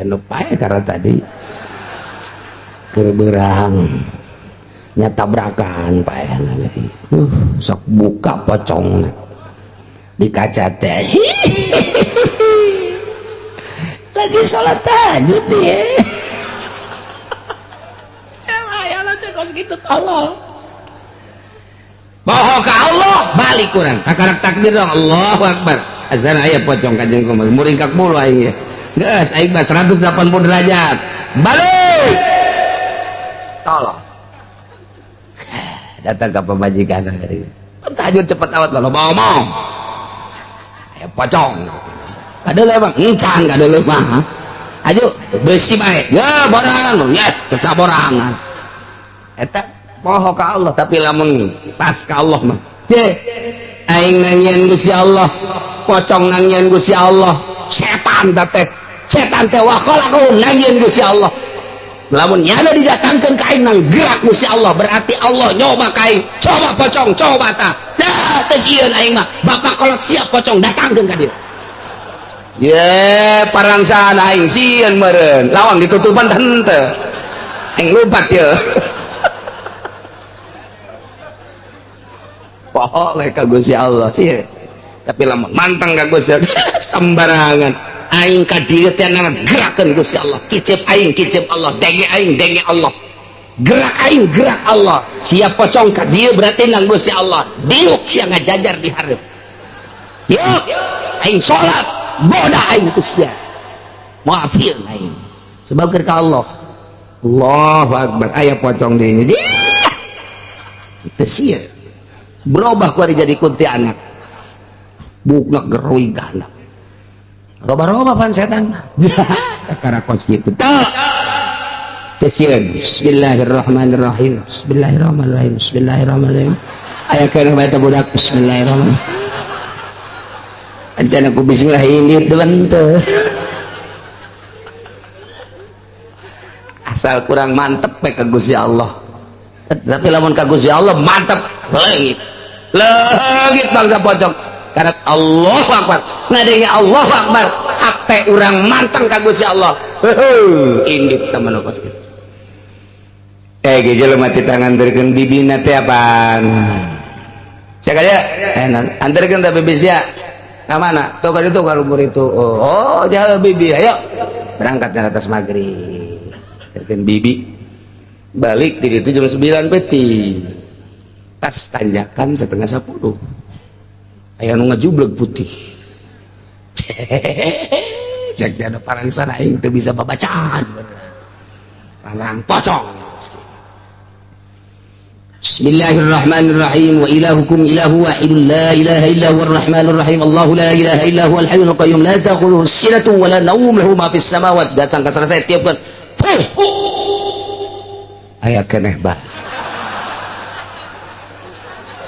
nu pae karena tadi keur beurang nya tabrakan pae sok buka pocong di kaca teh lagi sholat tahajud dia ya teh kos kitu tolol bohong ka Allah balik kurang kakarak takbir dong Allahu Akbar azan aya pocong kanjeng kumaha muringkak bulu aing ya geus aing mah 180 derajat balik tolol datang ka pamajikan tahajud cepet awat lo ngomong aya pocong kadeuleu emang encan kadeuleu mah ayo besi bae ya borangan lu ya cek saborangan eta poho ka Allah tapi lamun pas ka Allah mah je aing nangieun Gusti Allah pocong nangieun Gusti Allah setan teh setan teh waqalaku nangieun Gusti Allah lamun nyana didatangkeun ka aing nang gerak Gusti Allah berarti Allah nyoba ka aing coba pocong coba tah dah teu sieun aing mah bapak kolot siap pocong datangkeun ka dieu ye parangsaan aing sieun meureun lawang ditutupan henteu aing lupat ye poho we ka Gusti Allah sieun tapi lamun manteng ka Gusti Allah sembarangan aing ka dieu teh gerakeun Gusti Allah kicep aing kicep Allah denge aing denge Allah gerak aing gerak Allah siap pocong ka dieu berarti nang Gusti Allah diuk sia ngajajar di hareup diuk aing salat goda aing ku sia moal sieun aing sebab keur ka Allah Allahu Akbar aya pocong di ini teu sieun berubah ku ari jadi kuntilanak bukna geruy gana roba-roba pan setan kakara kos kitu teu teu sieun bismillahirrahmanirrahim bismillahirrahmanirrahim bismillahirrahmanirrahim aya keun bae teh budak bismillahirrahmanirrahim acan aku bismillah ini teu asal kurang mantep we ka Gusti Allah tapi lamun ka Gusti Allah mantep leungit leungit bangsa pocong karena Allahu Akbar ngadenge Allahu Akbar hate urang manteng ka Gusti Allah heuh indit teman kos kitu ge jelema teh nganterkeun bibina teh apaan sia ka dieu anterkeun teh bibi sia ka mana tuh ka ditu ka luhur itu oh jauh bibi ayo berangkat ke atas maghrib anterkeun bibi Balik di itu jam 9 peti. Pas tanjakan 9:30. Aya nu ngajubleg putih. Cek ada parangsan aing teu bisa babacaan. Parang pocong. Bismillahirrahmanirrahim. Wa ilahukum ilahu wahidun la ilaha illa huwar rahmanir rahim. Allahu la ilaha illa huwal hayyul qayyum la ta'khudhuhu sinatun wa la nawm lahu ma fis samawati. Datang ka selesai tiupkeun. Aya keneh bah.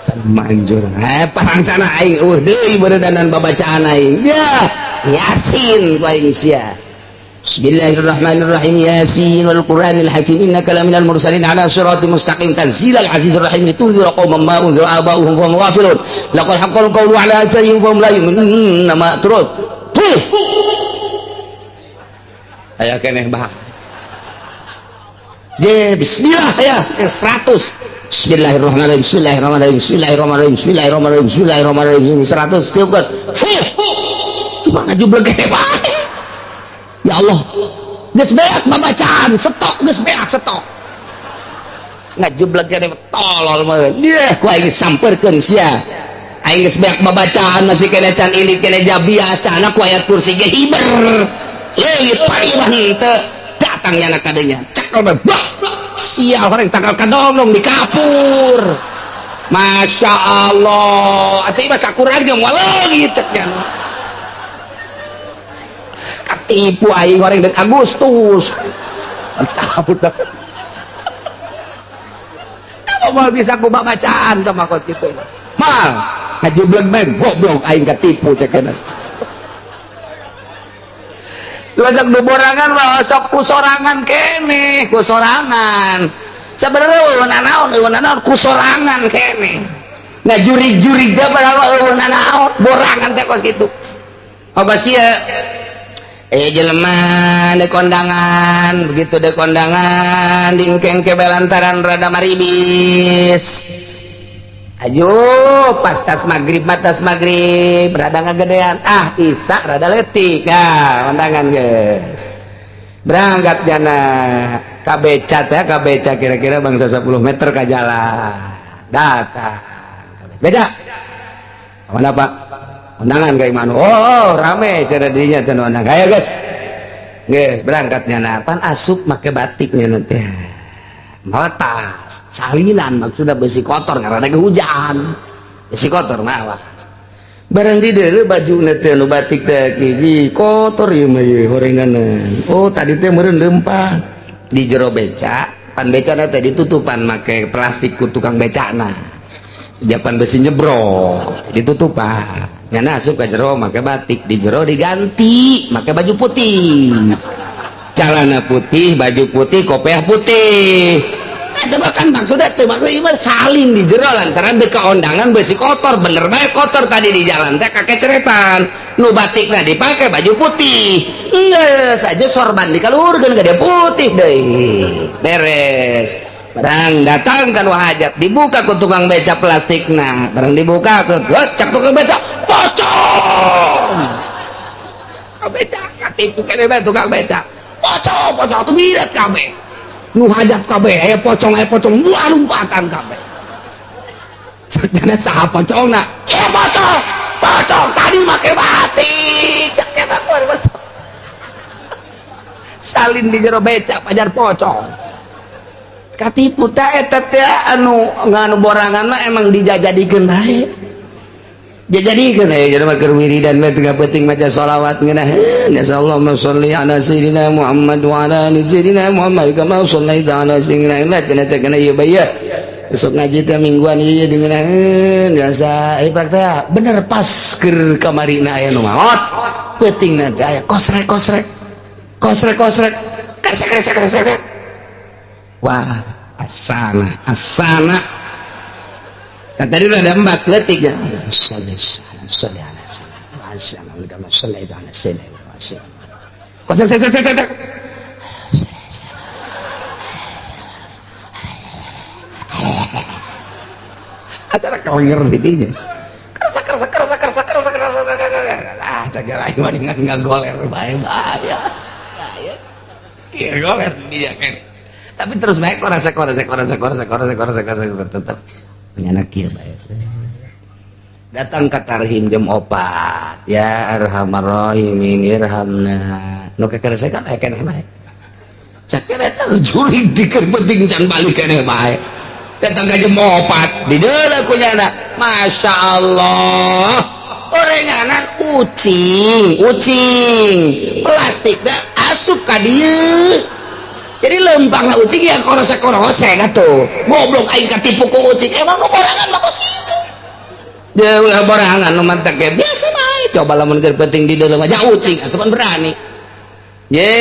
Can manjur. Parangsana aing eueuh deui beuredanan babacaan aing. Ya, Yasin ku aing sia. Bismillahirrahmanirrahim. Yasin wal Qur'anil Hakim innaka laminal mursalin ala siratal mustaqim tanzilal azizir rahim litunzira qauman ma unzira aba'uhum fa hum ghafilun laqad haqqal qawlu ala aktharihim fa hum la yu'minun ma turut. Aya keneh bah. Je bismillah ya 100. Bismillahirrahmanirrahim. Bismillahirrahmanirrahim. Bismillahirrahmanirrahim. Bismillahirrahmanirrahim. Bismillahirrahmanirrahim. 100 tiupkeun. Cuma ngajubleg keneh bae. Ya Allah, geus beak babacaan, stok geus beak stok. Ngajubleg keneh tolol mah. Dieh ku aing sampeurkeun sia. Aing geus beak babacaan masih keneh can ilit keneh biasana ku ayat kursi ge hiber. Leuit pariwan teu datang nyana kadenya. Cekel bae. Sial horeng tanggal kadongdong di kapur. Masya Allah, atuh mah sakuran ge moal leungit cek nya. Ketipu aing goreng dek Agustus. Cabut. Apa mau bisa ku bacaan teh makot kitu. Mal, ngajubleg bae goblok aing ketipu cek eta. Lajak du borangan mah sok ku sorangan keneh, ku sorangan. Sebenarnya eueuh nanaon, eueuh nanaon ku sorangan keneh. Nah jurig-jurig teh padahal eueuh nanaon, borangan teh kos kitu. Kos ieu jelema de kondangan, begitu de kondangan dingkeng ke belantaran rada maribis. Ayo pas tas maghrib matas maghrib rada ngagedean, ah isa rada letik. Nah, kondangan guys. Berangkat jana ka beca teh, ka beca kira-kira bangsa 10 meter ka jalan. Datang ka beca. Mana Pak? Undangan kayak mana? Oh, rame cara dirinya teh undangan. Ayo guys. Guys, berangkatnya nah, pan asup make batiknya nanti. Meletas, salinan maksudnya besi kotor karena ada hujan. Besi kotor mah awas. Barang di deuleu baju teh nu batik teh hiji kotor ieu mah ieu horenganan. Oh, tadi teh meureun leumpang di jero beca, pan becana teh ditutupan make plastik ku tukang becana. Japan besi nyebrok, ditutupan. Nyana asup ka jero make batik, di jero diganti make baju putih. Celana putih, baju putih, kopiah putih. Eta mah kan maksudnya teh maksudnya salin di jero lantaran deka ondangan besi kotor, bener bae kotor tadi di jalan teh kakek ceretan. Nu batikna dipake baju putih. Geus aja sorban dikaluhurkeun gede putih deui. Beres. Barang datang kan hajat dibuka ku tukang beca plastikna, barang dibuka ke cak tukang beca pocong. Tukang beca katipu kene bae tukang beca. Pocong, pocong tuh biret kabeh. Nu hajat kabeh aya pocong wah lompatan kabeh. Cek jana saha pocongna? Ya pocong, pocong tadi make batik. Cek eta ku pocong. Salin di jero beca pajar pocong. Katipu teh eta teh anu nganu borangan mah emang dijajadikeun bae. Dijadikeun aya jelema keur wiridan mah teu penting maca sholawat ngeunah. Nasallahu sholli ala sayyidina Muhammad wa ala ali sayyidina Muhammad kama shallaita ala sayyidina Muhammad cenah cenah ieu bae. Besok ngaji teh mingguan ieu dengeun biasa pak teh bener pas keur kamarina aya nu maot. Peutingna teh aya kosrek kosrek. Kosrek kosrek. Kresek kresek kresek. Wah, asana, asana. Nah, tadi udah ada 4 letik ya. Asana kelengar didinya. Kerasa kerasa kerasa kerasa kerasa kerasa. Ah, cagak aing mah ngagoler bae bahaya. Bahaya. Iya goler dia kan. Tapi terus baik korasek korasek korasek korasek korasek korasek korasek, tetep punya anak kieu bae. Datang ke tarhim jam 4, ya arhamar rahimin irhamna, nu kekeresek kan aya keneh bae. Cek eta jurig dikeur penting can balik keneh bae. Datang ke jam 4 di deuleu ku nyana, Masya Allah, orenganan ucing ucing plastik dah asup ka dieu, jadi lempang ucing ya korosek korosek atuh. Goblok, aing katipu ku ucing. Emang nu borangan mah kos kitu. Dia ulah borangan nu mantek ge biasa bae. Coba lamun keur penting di dalam aja ucing atuh kan berani ye.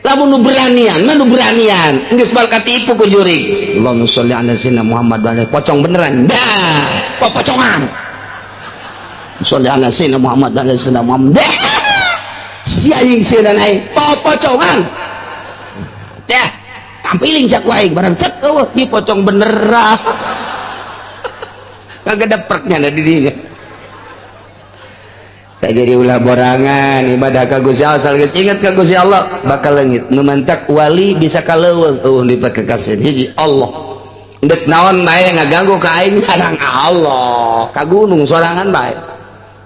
Lamun nu beranian mah, nu beranian geus bal katipu ku jurig. Allahumma sholli ala sayyidina Muhammad wa ala, pocong beneran dah, pocongan. Sholli ala sayyidina Muhammad wa ala sayyidina Muhammad dah, si aing sieun aing pocongan dah, tampiling sak aing barang cek eueuh, ieu pocong beneran, kagak dapreknya ada di dinya. Tak jadi ulah borangan ibadah ka Gusti Allah, asal geus ingat ka Gusti Allah bakal leungit. Nu mantak wali bisa ka leuweung eueuh dipake kasih hiji Allah. Ndek naon bae ngaganggu ka aing, harang Allah ka gunung sorangan bae.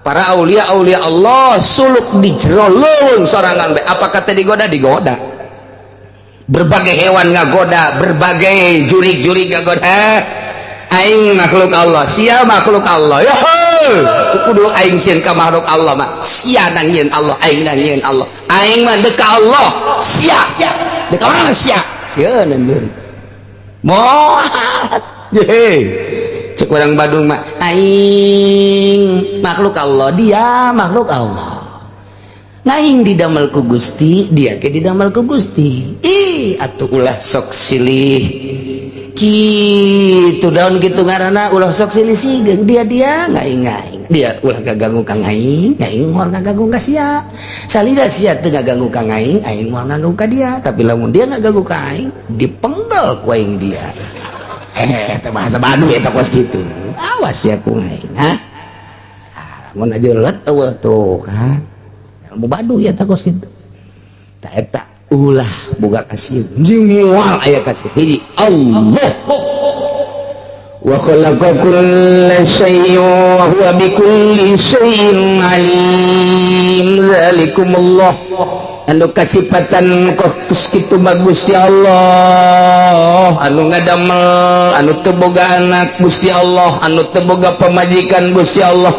Para aulia aulia Allah suluk di jero leuweung sorangan bae. Apa kata digoda? Digoda berbagai hewan, ngagoda berbagai jurig-jurig ngagoda. Aing makhluk Allah, sia makhluk Allah ya, kudu aing sieun ka makhluk Allah mah. Sia nang nyieun Allah, aing nang nyieun Allah. Aing mah dek ka Allah, sia dek ka mana? Sia sieun anjeun moal. Ye, cek orang Badung mah, aing makhluk Allah, dia makhluk Allah. Ngaing didamel ku Gusti, dia ke didamel ku Gusti. Ih atuh ulah sok silih kitu daun gitu ngaranna, ulah sok silih sigeung dia, dia ngaing ngaing dia ulah gaganggu ka ngaing, ngaing moal ngaganggu ka sia. Salida sia teu ngaganggu ka ngaing, aing moal ngaganggu ka dia. Tapi lamun dia ngaganggu ka aing, dipenggal ku aing dia. Teh bahasa Bandung eta kos kitu. Awas ya ku ngaing ha, lamun aja let eueuh tuh kan ilmu Baduy ya kos kitu. Ta eta ulah boga kasih jeung moal aya kasih hiji Allah. Wa khalaqa kulla syai'in wa huwa bikulli syai'in alim. Zalikumullah, anu kasipatan kos kitu mah Gusti Allah anu ngadamel, anu teu boga anak, Gusti Allah anu teu boga pamajikan, Gusti Allah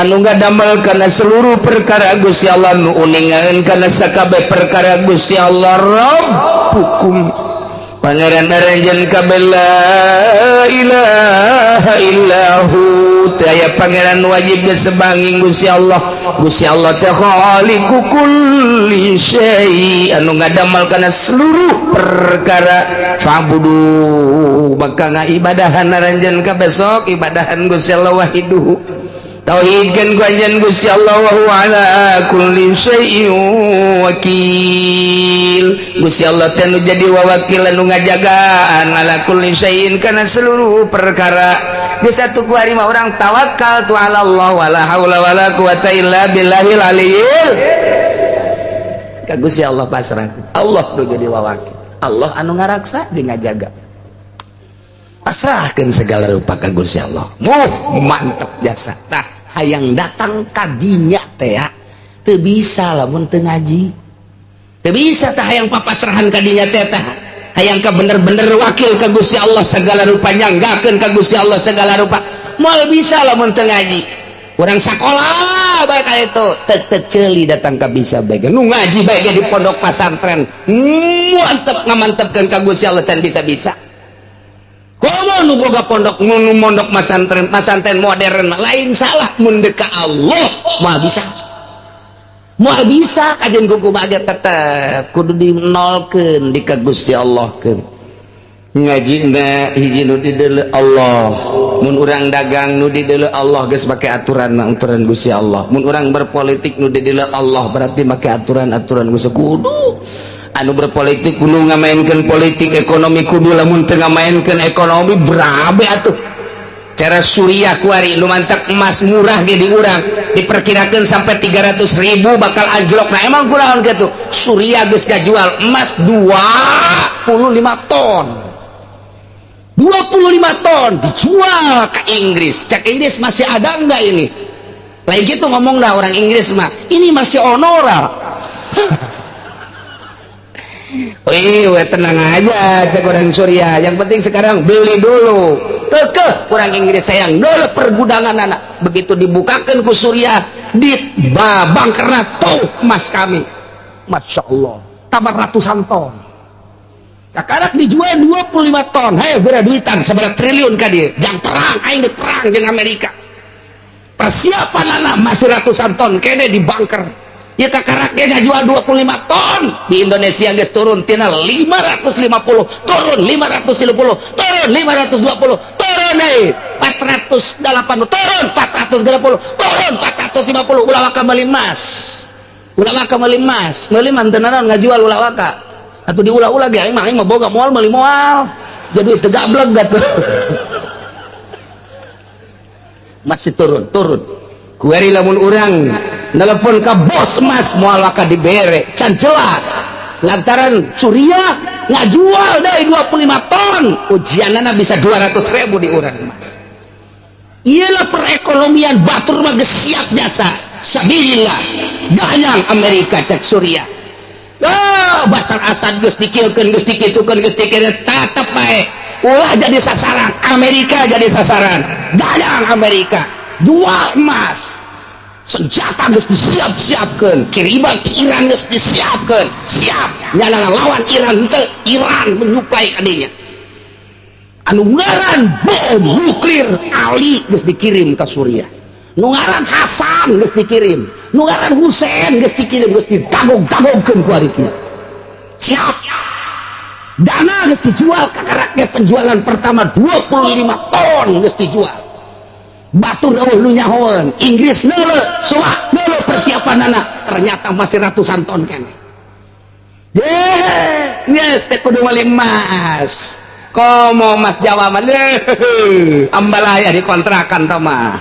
anu ngadamel kana seluruh perkara, Gusti Allah nu uningan kana sakabeh perkara, Gusti Allah Rabbukum, Pangeran aranjeun kabeh. La ilaha illahu, teu aya pangeran wajib disebanging Gusti Allah. Gusti Allah teh khaliqu kulli syai, anu ngadamel kana seluruh perkara. Fa'budu, maka ngaibadahan aranjeun kabeh, sok ibadahan Gusti Allah. Wahiduhu, tauhidkeun ku anjeun Gusti Allah. Wa huwa ala kulli syai'in wakil. Gusti Allah teh nu jadi wawakil, anu ngajagaan, ala kulli syai'in, kana seluruh perkara. Di satu kuari mah urang tawakal tu ala Allah, wala haula wala quwata illa billahil aliyil. Ka Gusti Allah pasrah. Allah nu jadi wawakil, Allah anu ngaraksa jeung ngajaga. Pasrahkeun segala rupa ka Gusti Allah. Wuh, mantep jasa. Tah, hayang datang ka dinya teh teu bisa lamun teu ngaji, teu bisa. Tah, hayang papasrahan ka dinya teh, tah hayang ka bener-bener wakil ka Gusti Allah segala rupa, nyanggakeun ka Gusti Allah segala rupa, moal bisa lamun teu ngaji. Urang sakola bae ka itu tek ceuli datang ka bisa bae. Nu ngaji bae di pondok pesantren mantep, ngamantepkeun ka Gusti Allah can bisa-bisa. Komo nu boga pondok, nu mondok masantren, pesantren modern. Lain salah, mun ka Allah moal bisa, moal bisa. Kajian kuku bagai tetep kudu dinolkeun, di ka Gusti Allah keun. Ngaji na hiji nu dideuleu Allah. Mun urang dagang, nu dideuleu Allah, geus make aturan mah aturan Gusti Allah. Mun urang berpolitik, nu dideuleu Allah, berarti make aturan-aturan Gusti. Kudu anu berpolitik kudu ngamainkeun politik ekonomi, kudu. Lamun teu ngamainkeun ekonomi, berabe atuh. Cara Suriah kuari nu mantak emas murah ge di urang diperkirakan sampai 300 ribu bakal anjlok. Nah, emang kunaon gitu? Suriah geus jual emas 25 ton, 25 ton dijual ke Inggris. Cek Inggris, "Masih ada enggak ini?" Lain gitu ngomong dah orang Inggris mah, "Ini masih ono ora?" "Wih, tenang aja," cek orang Suriah. "Yang penting sekarang beli dulu." Teke orang Inggris sayang dulu pergudangan anak. Begitu dibukakan ku Suriah, di babang karena tuh emas kami. Masya Allah, tambah ratusan ton. Kakarak dijual 25 ton. Hei, bera duitan seberapa triliun ka dia. Jangan perang, aing perang jeung Amerika. Persiapan anak masih ratusan ton kene di bunker. Ya, kakarak dia jual 25 ton di Indonesia geus turun tina 550, turun 550, turun 520, turun deh 480, turun 430, turun 450. Ulah waka meuli emas, ulah waka meuli emas, meuli mah teu naon, ngajual ulah waka atuh, diulah-ulah ge aing mah boga moal meuli, moal jadi teu gablek gatuh. Masih turun turun. Kuari lamun urang nelpon ke bos emas, moal waka dibere, can jelas, lantaran Suriah ngajual dari 25 ton, ujianana bisa 200 ribu di urang emas. Iyalah, perekonomian batur mah geus siap jasa sabilillah. Gayang Amerika, cek Suriah. Oh, Basar Asad geus dikilkeun, geus dikitukeun, geus dikilkeun, tetep bae ulah jadi sasaran Amerika, jadi sasaran. Gayang Amerika jual emas, senjata geus disiap-siapkeun, kiriman ke Iran geus disiapkeun, siap nyana lawan Iran. Teu Iran menyuplai kadinya anu ngaran bom nuklir Ali geus dikirim ke Suriah, nu ngaran Hasan geus dikirim, nu ngaran Husain geus dikirim, geus ditagog-tagogkeun ku ari kieu. Siap dana geus dijual ka rakyat, penjualan pertama 25 ton geus dijual. Batur eueuh nu nyahoeun. Inggris neuleu, soa neuleu persiapan anak, ternyata masih ratusan ton keneh. Yes, teh kudu meuli emas. Komo emas Jawa mah ambalaya di kontrakan tah mah.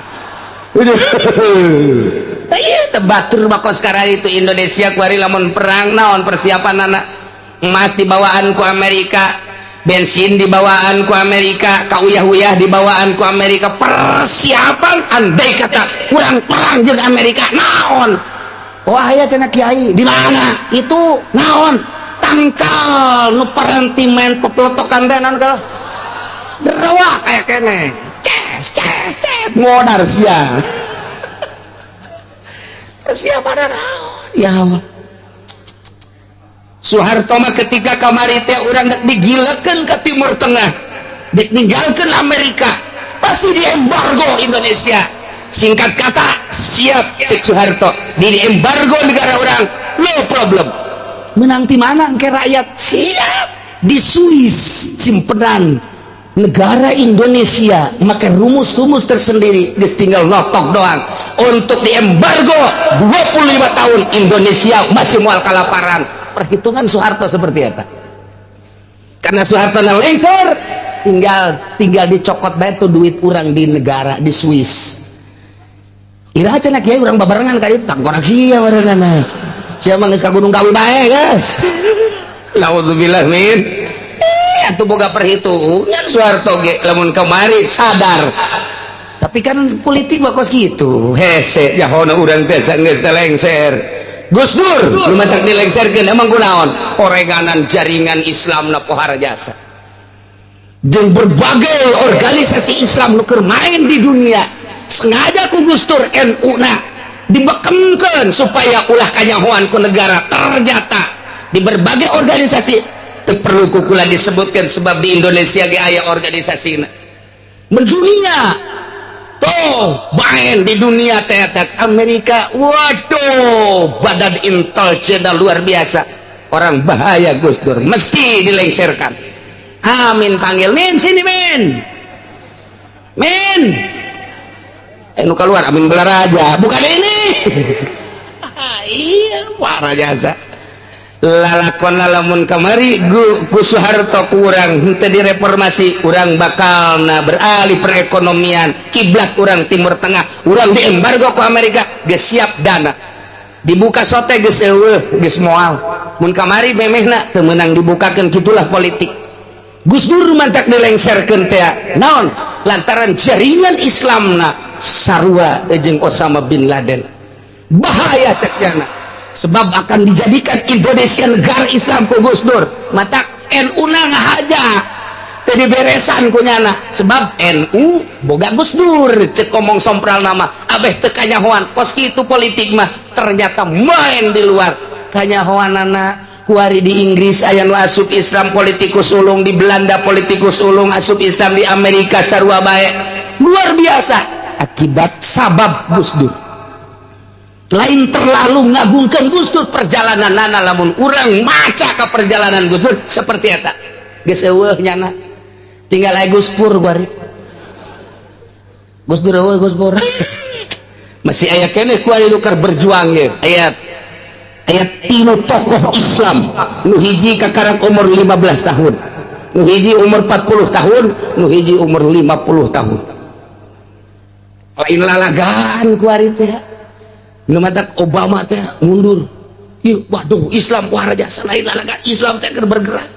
Iya, teh batur mah kos sekarang itu Indonesia kuari lamun perang naon persiapan anak? Emas dibawaan ku Amerika, bensin dibawaan ku Amerika, kauyah-uyah dibawaan ku Amerika, persiapan andai kata kurang perang jeung Amerika naon. Wah, aya cenah kiai di mana itu naon tangkal nu paranti main pepelotokan teh naon kalau derawak kayak kene ces ces ces modar sia persiapan naon. Ya Allah, Soeharto mah ketika kamari teh urang digilakeun ke Timur Tengah, ditinggalkan Amerika, pasti diembargo Indonesia. Singkat kata, siap cek Soeharto, di embargo negara orang no problem. Menang di mana ke rakyat siap di Swiss simpenan negara Indonesia, maka rumus-rumus tersendiri geus tinggal notok doang untuk diembargo 25 tahun Indonesia masih mual kalaparan. Perhitungan Soeharto seperti apa? Karena Soeharto lengser, tinggal tinggal dicokot bae tuh duit urang di negara di Swiss. Iraha cenah kiai urang babarengan ka ditu? Tangkorak sia barengan. Sia mah geus ka Gunung Kawi bae, guys. Naudzubillah min. Eh, atuh boga perhitungan Soeharto ge lamun kamari sadar. Tapi kan politik mah kos kitu. Hese jahona urang teh geus lengser. Gus Dur nu matak dilengserkeun emang kunaon? Oreganan jaringan Islam na pohara jasa. Jeung berbagai organisasi Islam nu keur main di dunia, sengaja ku Gus Dur NU na dibekemkeun supaya ulah kanyahoan ku negara. Ternyata di berbagai organisasi teu perlu kukula disebutkan, sebab di Indonesia ge aya organisasina mendunia tuh main di dunia teater Amerika. Waduh, badan intelijen luar biasa, orang bahaya Gus Dur mesti dilengserkan. Amin panggil, "Min, sini Min, Min." Eh, nu keluar Amin Balaraja, bukan ini. Iya, parah jasa. Lalakon lamun kamari ku Soeharto kurang henteu direformasi, urang bakalna beralih perekonomian, kiblat urang Timur Tengah, urang diembargo ku Amerika, geus siap dana. Dibuka sote geus eueuh, geus moal. Mun kamari memehna teu meunang dibukakeun, kitulah politik. Gus Dur mantak dilengserkeun teh. Naon? Lantaran jaringan Islamna sarua jeung Osama bin Laden. Bahaya cek nyana. Sebab akan dijadikan Indonesia negara Islam ku Gus Dur. Matak NU na ngahaja teu diberesan ku nyana. Sebab NU boga Gus Dur cek ngomong sompral nama abeh teu kanyahoan kos kitu politik mah ternyata main di luar kanyahoanana. Kuari di Inggris aya nu asup Islam politikus ulung, di Belanda politikus ulung asup Islam, di Amerika sarua bae. Luar biasa akibat sabab Gus Dur. Lain terlalu ngagungkan Gus Dur perjalanan nana, lamun urang maca ke perjalanan Gus Dur seperti eta geus eueuh nyana, tinggal aya Gus Pur kuari. Gus Dur eueuh, Gus Pur masih aya keneh kuari nu keur berjuang ye. Aya aya tilu tokoh Islam, nu hiji kakarak umur 15 tahun, nu hiji umur 40 tahun, nu hiji umur 50 tahun. Lain lalagan kuari teh. Nu matak Obama teh mundur. Ih, waduh, Islam wah jasa lain lalagan Islam teh keur bergerak.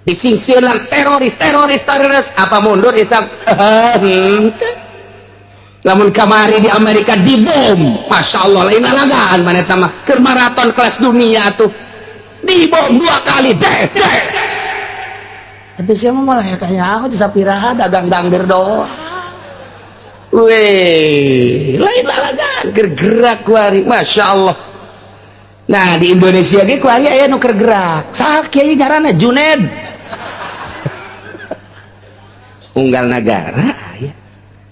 Disingsieunan teroris, teroris, teroris, apa mundur Islam? Henteu. Lamun kamari di Amerika dibom, Masya Allah lain lalagan mana eta mah keur maraton kelas dunia tuh. Dibom 2 kali deh deh. Atuh sia mah malah kayaknya aku sapiraha dagang dangder doang. Weh, lain lalagan keur gerak kuari, Masya Allah. Nah di Indonesia ge kuari aya nu keur gerak. Saha kiai ngaranna Juned. Unggal nagara aya.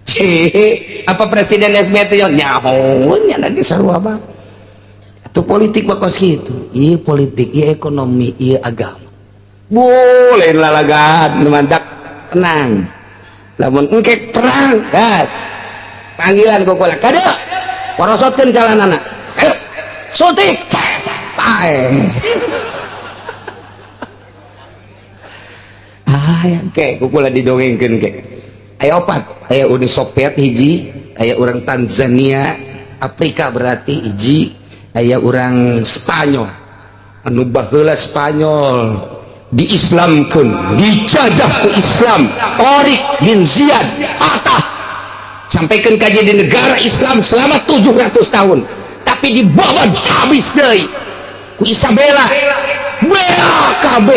Cih, apa Presiden SBY teh nyaho nya lagi sarua mah. Atuh politik mah kos kitu. Ieu politik, ieu ekonomi, ieu agama. Boleh lalagan nu mantak tenang. Lamun engkek perang, gas. Panggilan ku kula. Kade. Porosotkeun jalanana. Ayo. Suntik. Ces. Pae. Ah, ya ke ku kula didongengkeun ke. Aya opat, aya Uni Soviet hiji, aya urang Tanzania, Afrika berarti hiji, aya urang Spanyol. Anu baheula Spanyol diislamkeun, dijajah ku Islam, Tariq bin Ziyad Fatah sampaikan kaji di negara Islam selama 700 tahun, tapi dibawa habis deui ku Isabella. BAKB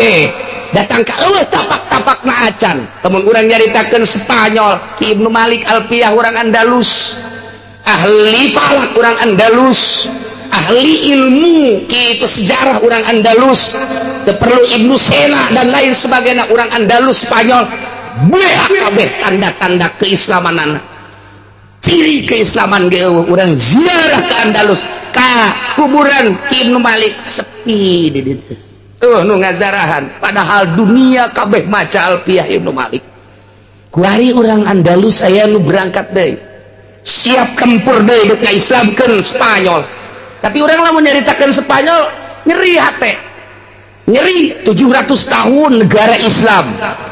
datang ka eueuh tapak-tapak na acan. Lamun urang nyaritakeun Spanyol, Ki Ibnu Malik Alfiyah urang Andalus, ahli falak urang Andalus, ahli ilmu kitu sejarah urang Andalus, teu perlu Ibnu Sena dan lain sebagainya urang Andalus Spanyol. BAKB tanda-tanda keislamanana, ciri keislaman ge eueuh. Urang ziarah ke Andalus ka kuburan Ki Ibnu Malik sepi di ditu. Nu ngazarahan padahal dunia kabeh maca Alfiyah Ibnu Malik. Kuari urang Andalus aya nu berangkat deui, siap tempur deui deuk ngaislamkeun Spanyol. Tapi urang lamun nyaritakeun Spanyol nyeri hate. Nyeri 700 tahun negara Islam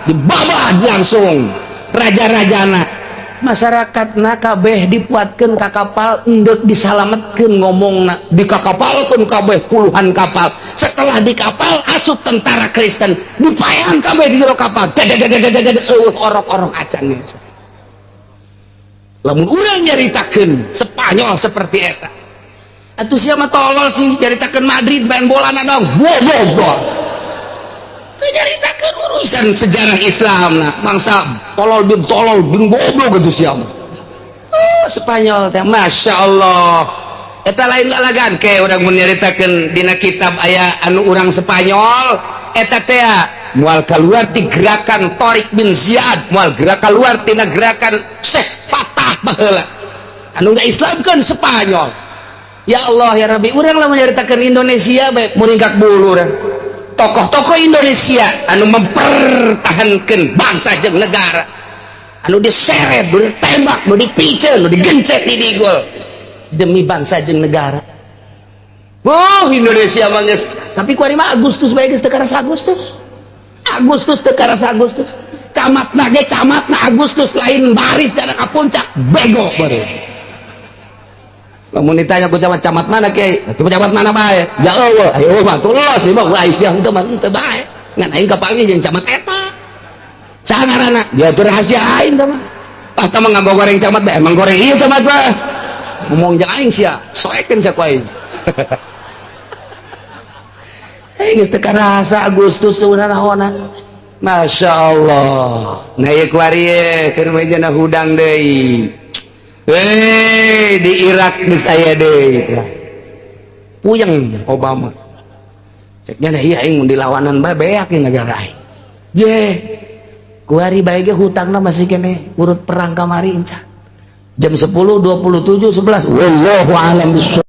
dibabat langsung raja-rajana. Masyarakatna kabeh dipuatkeun ka kapal endek disalametkeun ngomongna, dikakapalkeun kabeh puluhan kapal. Setelah di kapal asup tentara Kristen dipayan kabeh di jero kapal. Dadadadadadad eueuh orok-orok acan. Lamun urang nyaritakeun Spanyol seperti eta. Atuh sia mah tolol sih nyaritakeun Madrid main bola na dong. Boh. Teu nyaritakeun urusan sejarah Islam lah, mangsa tolol bin goblok gitu sia mah. Oh, Spanyol teh Masya Allah. Eta lain lalagan ke urang mun nyaritakeun dina kitab aya anu urang Spanyol eta teh moal kaluar ti gerakan Tariq bin Ziyad, moal gerak kaluar tina gerakan Syekh Fatah baheula anu ngaislamkeun Spanyol. Ya Allah ya Rabbi, urang lamun nyaritakeun Indonesia bae muringkak bulu urang. Tokoh-tokoh Indonesia anu mempertahankan bangsa jeung negara, anu diseret, nu ditembak, nu dipiceun, nu digencet di digol demi bangsa jeung negara. Oh, Indonesia mah geus Tapi kuari mah Agustus bae geus teu karasa Agustus. Agustus teu karasa Agustus. Camatna ge camatna Agustus lain baris dana ka puncak, bego baru. Lamun ditanya ku camat, camat mana, Kiai? Camat mana bae? Ya Allah, ayo mah tulos sih mah Aisyah henteu mah henteu bae. Ngan aing kapanggih jeung camat eta. Saha ngaranna? Dia tuh rahasia aing tah mah. Ah, tah mah ngagoreng camat bae, emang goreng ieu camat mah. Ngomong jeung aing sia, soekeun sia ku aing. Geus teu karasa Agustus seunana. Masya Allah. Nah, ieu kuari keur mah hudang deui. Hei, di Irak geus aya deui. Puyeng Obama. Ceknya nah iya aing mun dilawanan bae beak ieu negara aing. Je. Kuari bae ge hutangna masih kene urut perang kamari inca. Jam 10.27 11. Wallahu a'lam bissawab.